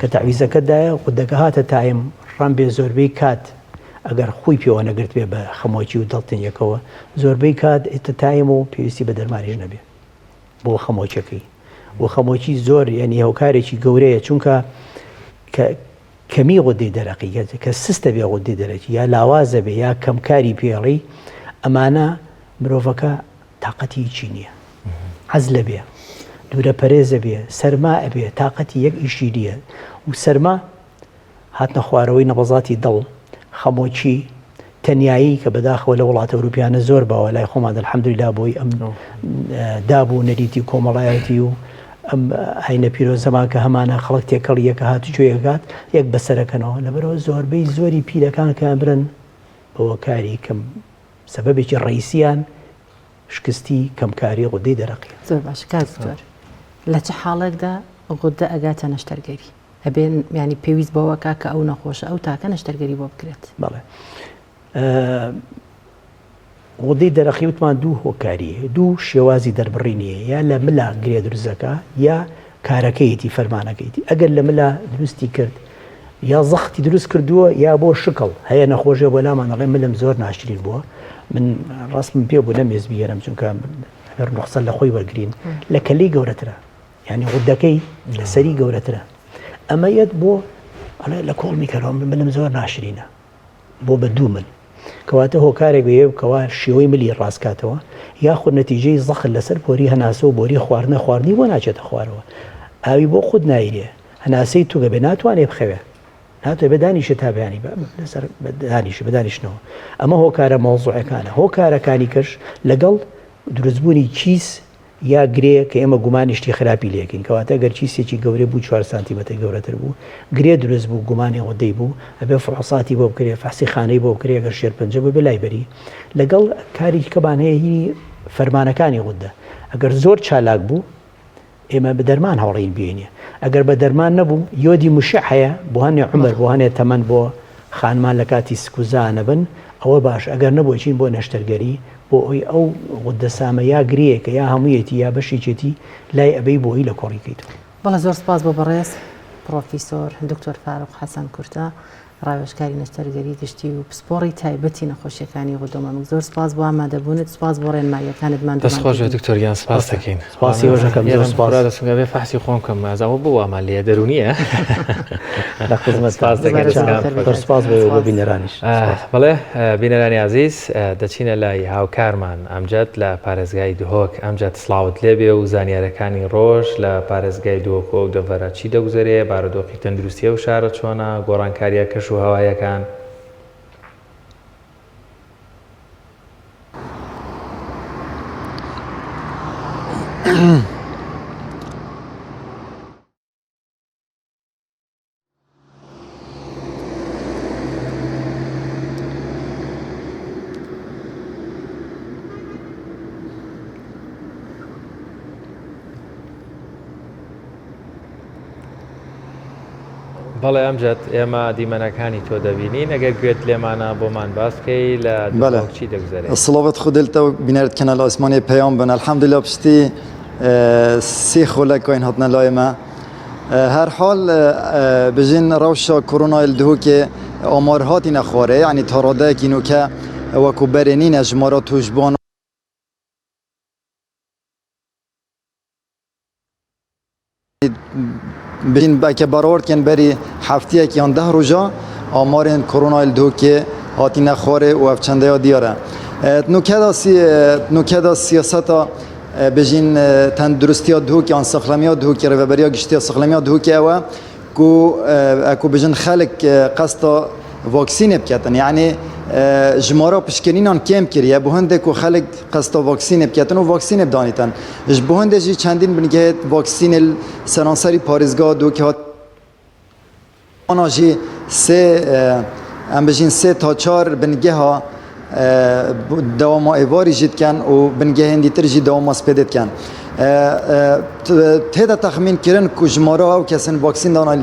S7: کە تەعویزەکە دایە غودەکە هاتە تایم ڕەنبێ زۆربەی کات ئەگەر خوی پێوە نەگرتبێ بە خەمۆکی و دڵتەنگیەکەوە زۆربەی کات ئێتە تایم و پێویستی بە دەرمانیش نەبێ بۆ خەمۆکیەکەی و خەمۆکی زۆر یعنی هۆکارێکی گەورەیە چونکە کە کەمی غودەی دەرەقی کە سستە بێ غودەی دەرەکی یا لاوازە بێ یا کەمکاری پێڵی ئەمانە مرۆڤەکە تاقەتی هیچی نییە عەزلە بێ دوورە پەرێزە بێ سەرما ئەبێ تاقەتی یەک ئیشی نییە و سەرما هاتنە خوارەوەی نەبەزاتی دڵ خەمۆکی تەنایی کە بەداخەوە لە وڵاتە ئەوروپیانە زۆر باوە لای خۆمان الحمدلله بۆی ئەم داب و نەریتی کۆمەڵایەتی و ئەم ئاینە پیرۆزەمان کە هەمانە خەڵک تێکەڵی یەکە هاتوچۆیەکات یەک بەسەرەکەنەوە لەبەرەوە زۆربەی زۆری پیرەکان کە ئەمرن بەوەکاری کەم سەبەبێکی ڕەئیسیان شکستی کەمکاری غودەی دەرەقیە.
S1: زۆر باشە کاک دکتۆر لە چ حاڵێکدا غودە ئەگاتە نەشتەرگەری ئەبێ یانی پێویست بەوە کا کە ئەو نەخۆشە ئەو تاکە نەشتەرگەری بۆ بکرێت؟
S7: بەڵێ غودەی دەرەقی وتمان دوو هۆکاری دوو شێوازی دەربڕینی هەیە یا لە ملا گرێ دروستەکە یا کارەکەیەتی فەرمانەکەیتی ئەگەر لە ملا دروستی کرد یا زەختی دروست کردووە یا بۆ شکڵ هەیە نەخۆشیە بۆ لامان ئەڵێ ملم زۆر ناشرین بووە من ڕاستم پێ بوو نەمێز بیێنم چونکە ئەگەر نوخسە لە خۆی وەرگین لە کەلی گەورەترە یعنی غودەکەی لەسەری گەورەترە ئەمە یەت بۆ ئەڵێ لە کۆڵمی کەرەوە ملم زۆر ناشرینە بۆ بە دوو مل کەواتە هۆکارێک بێ کەوا شێوەی ملی ڕاست کاتەوە یاخود نەتیجەی زەخت لەسەر بۆری هەناسە و بۆری خواردنە خواردنی بۆ ناچێتە خوارەوە ئاوی بۆ خود نایرێ هەناسەی توگە بێ ناتوانێ بخەوێ ناتوانێ بە دانیشە تا بەیانی لەسەر دانیشە بە دانیشتنەوە ئەمە هۆکارە مەوزوعەکانە هۆکارەکانی کەش لەگەڵ دروستبوونی کیس یا گرێ کە ئێمە گومانی شتی خراپی لێکەین کەواتە گەر کیسێکی گەورە بوو چوار سانتیمەتر گەورەتر بوو گرێ دروست بوو گومانی غودەی بوو ئەبێ فحوساتی بۆ بکرێ فەحسی خانەی بۆ بکرێ گەر شێرپەنجە بوو بێ لای بەری لەگەڵ کاری کەمان هەیە هی فەرمانەکانی غودە ئەگەر زۆر چالاک بوو. ئێمە بە دەرمان هەوڵین بێنێ ئەگەر بە دەرمان نەبوو یۆدی مشع هەیە بۆ هەنێ عومر بۆ هەنێ تەمەن بۆ خانمان لە کاتی سکوزا نەبن ئەوە باش ئەگەر نەبوو چین بۆ نەشتەرگەری بۆ ئەوی ئەو غودە سامە یا گرێیەکە یا هەموویەتی یا بەشێکێتی لای ئەبەی بۆ ئەوی لە کۆڕی کەیتەوە.
S1: بەڵێ زۆر سپاس بۆ بەڕێز پڕۆفیسۆر دکتۆر فاروق حەسەن کورتە ڕاوێژکاری نەشتەرگەری گشتی و پسپۆڕی تایبەتی نەخۆشیەکانی غودە و مەمک زۆر سپاس بۆ ئامادەبوونت سپاس بۆ ڕێنماییەکانت
S2: ماندوومان
S1: دەست
S2: خۆش بێت دکتۆر گیان سپاس دەکەین.
S7: سپاسی ئێوەش ئەکەم زۆر سپاس.
S2: خورا دەستم گەر بێ فەحسی خۆم کەم ئەز ئەوە بۆ وامان لێیە دەروونیە
S7: لە خزمەتتان.
S2: سپاس دەکەین دەستتان خۆش.
S7: زۆر سپاس بۆ ئێوە بۆ بینەرانیش. سپاس.
S2: بەڵێ بینەرانی ئازیز دەچینە لای هاوکارمان ئەمجەد لە پارێزگای دهۆک ئەمجەد سڵاوت لێبێ و زانیارەکانی ڕۆژ لە پارێزگای دهۆک و ئەو دەڤەرە چی دەگوزەرێ بارودۆخی تەندروستی ئەو شارە چۆنە گۆڕانکاریە کەش و هەوایەکان؟ بەڵێ ئەمجد ئێمە دیمەنەکانی تۆ دەبینین ئەگەر گوێت لێمانە بۆمان باس بکەی لە دهۆک چی دەگوزەرێ؟
S8: سڵاوت خودلتە و بینەرت کەنال ئاسمانی پەیام بن الحمدلله پشتی سێ خولەک وین هاتنە لای مە هەر حال بژین ڕەوشا کۆرۆنای دهۆکێ ئامار هاتینە خوارێ یعنی تا ڕادەیەکی نوکە وەکو بەرێ نینە ژمارە توشبوان بین بەکە بەراورد کەن بەری هەفتەیەک یان ده ڕۆژە ئامارên کۆرۆنای دهۆکێ هاتینە خوارێ و ئەف چەندەیا دیارە نوکەدا سیاسەتا بژین تەندروستیا دهۆک یان سەخلەمیا دهۆکی ڕێڤەبەریا گشتیا سەخلەمیا دهۆکی ئەوە کو ئەکو بژن خەلک قەستا ڤاکسینێ بکەتن یعنی ژمارە پشکنینان کێم کریە بۆ هەندێک و خەلک قەستا ڤاکسینێ بکەتن و ڤاکسینێ بدانیتن ژ بۆ هەندێک ژی چەندین بنگەهێت ڤاکسینێ سەرانسەری پارێزگا دهۆکی هات ئانا ژی سێ ئەم بژین سێ تا چار بنگەها دەواما ئێواری ژی دکەن و بنگەهێن دیتر ژی دەواما سپێدێ دکەن. تێدا تەخمین کردن کو ژمارە ئەو کەسن ڤاکسین دانا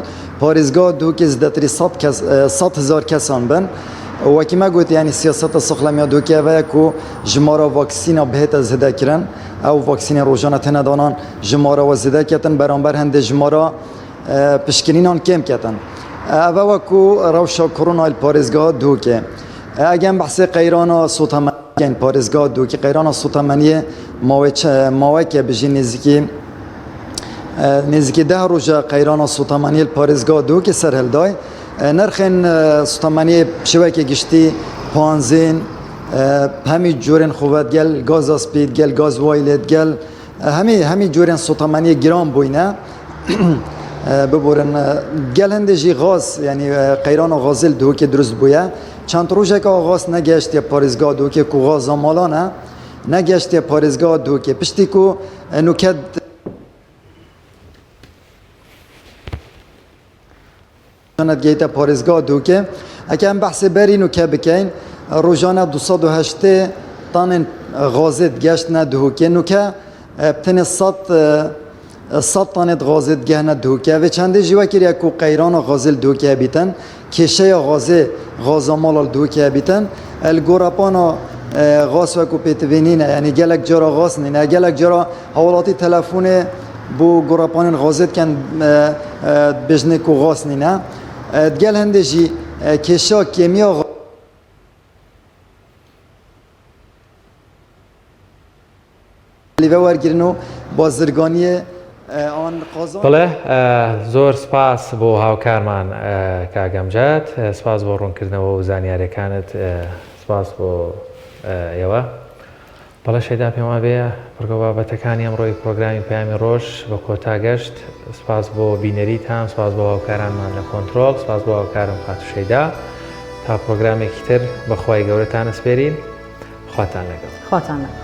S8: پارێزگا دهۆکێ زیدەتری 100 هزار کەسان بن. وەکی مە گوت یعنی سیاسەتە ساخلەمییا دهۆکێ ئەوەیە کو ژمارە ڤاکسینا بهێتە زێدە کردن ئەو ڤاکسینی ڕۆژانە تێنە دانان ژمارەوە زێدە کەتن بەرامبەر هەندێ ژمارە پشکنینان کێم کەتن. ئەڤە وەکو ڕەوشا کۆرۆنای پارێزگا دهۆکێ. ئەگەم بەحسێ قەیرانا سوتەمەنی بکەین پارێزگا دهۆکێ قەیرانا سوتەمەنیێ ماوەیەکە بژی نێزیکی نێزیکی ده ڕۆژە قەیرانا سوتەمەنیێ پارێزگا دهۆکێ سەر هەلدای. نرخێن سوتەمەنیێ شێوەیەکی گشتی پانزین هەمی جۆرێن خۆڤەت گەل گازا سپید گەل گاز وایلێت گەل هەمی هەمی جۆرێن سوتەمەنیێ گران بووینە. ببورن گەل هەندێ ژی غاز یعنی قەیران غازل دهۆکێ دروست بووە چەند ڕۆژێک غاز نەگەشتیە پارێزگا دهۆکێ کو غازا ماڵانە نەگەشتیە پارێزگا دهۆکێ پشتی کو نوکە گەیتە پارێزگا دهۆکێ ئەکە ئەم بەحسێ بەرین و کە بکەین ڕۆژانە 280 تانên غازê digeştine Dihokê nûke bi tenê 100 tanê gazê digehine Dihokê. Ev ê çendê jî wekiriye ku qeyrana gazê li Dihokê hebîtin, kêşeya gazê gaza mala li Dihokê hebîtin. Li gorepana gaz wekû pêtivê nîne yanî gelek cara gaz nîne. Gelek cara hewelatî telefonê bo gorepanên gazê dikin dibêjinê ku gaz nîne. Digel hindê jî kêşa kêmiya لێ وەرگرن و بازرگانیێ ئان قازان.
S2: بەڵێ زۆر سپاس بۆ هاوکارمان کاک ئەمجەد، سپاس بۆ ڕوونکردنەوە و زانیاریەکانت، سپاس بۆ ئێوە. بەڵێ شەیدا پێم وابێ بڕگە بابەتەکانی ئەمڕۆی پرۆگرامی پەیامی ڕۆژ بە کۆتا گەشت. سپاس بۆ بینەریتان، سپاس بۆ هاوکارانمان لە کۆنترۆڵ، سپاس بۆ هاوکارم خاتوو شەیدا. تا پرۆگرامێکی تر بە خوای گەورەتان ئەسپێرین. خواتان لەگەڵ.
S1: خواتان لەگەڵ.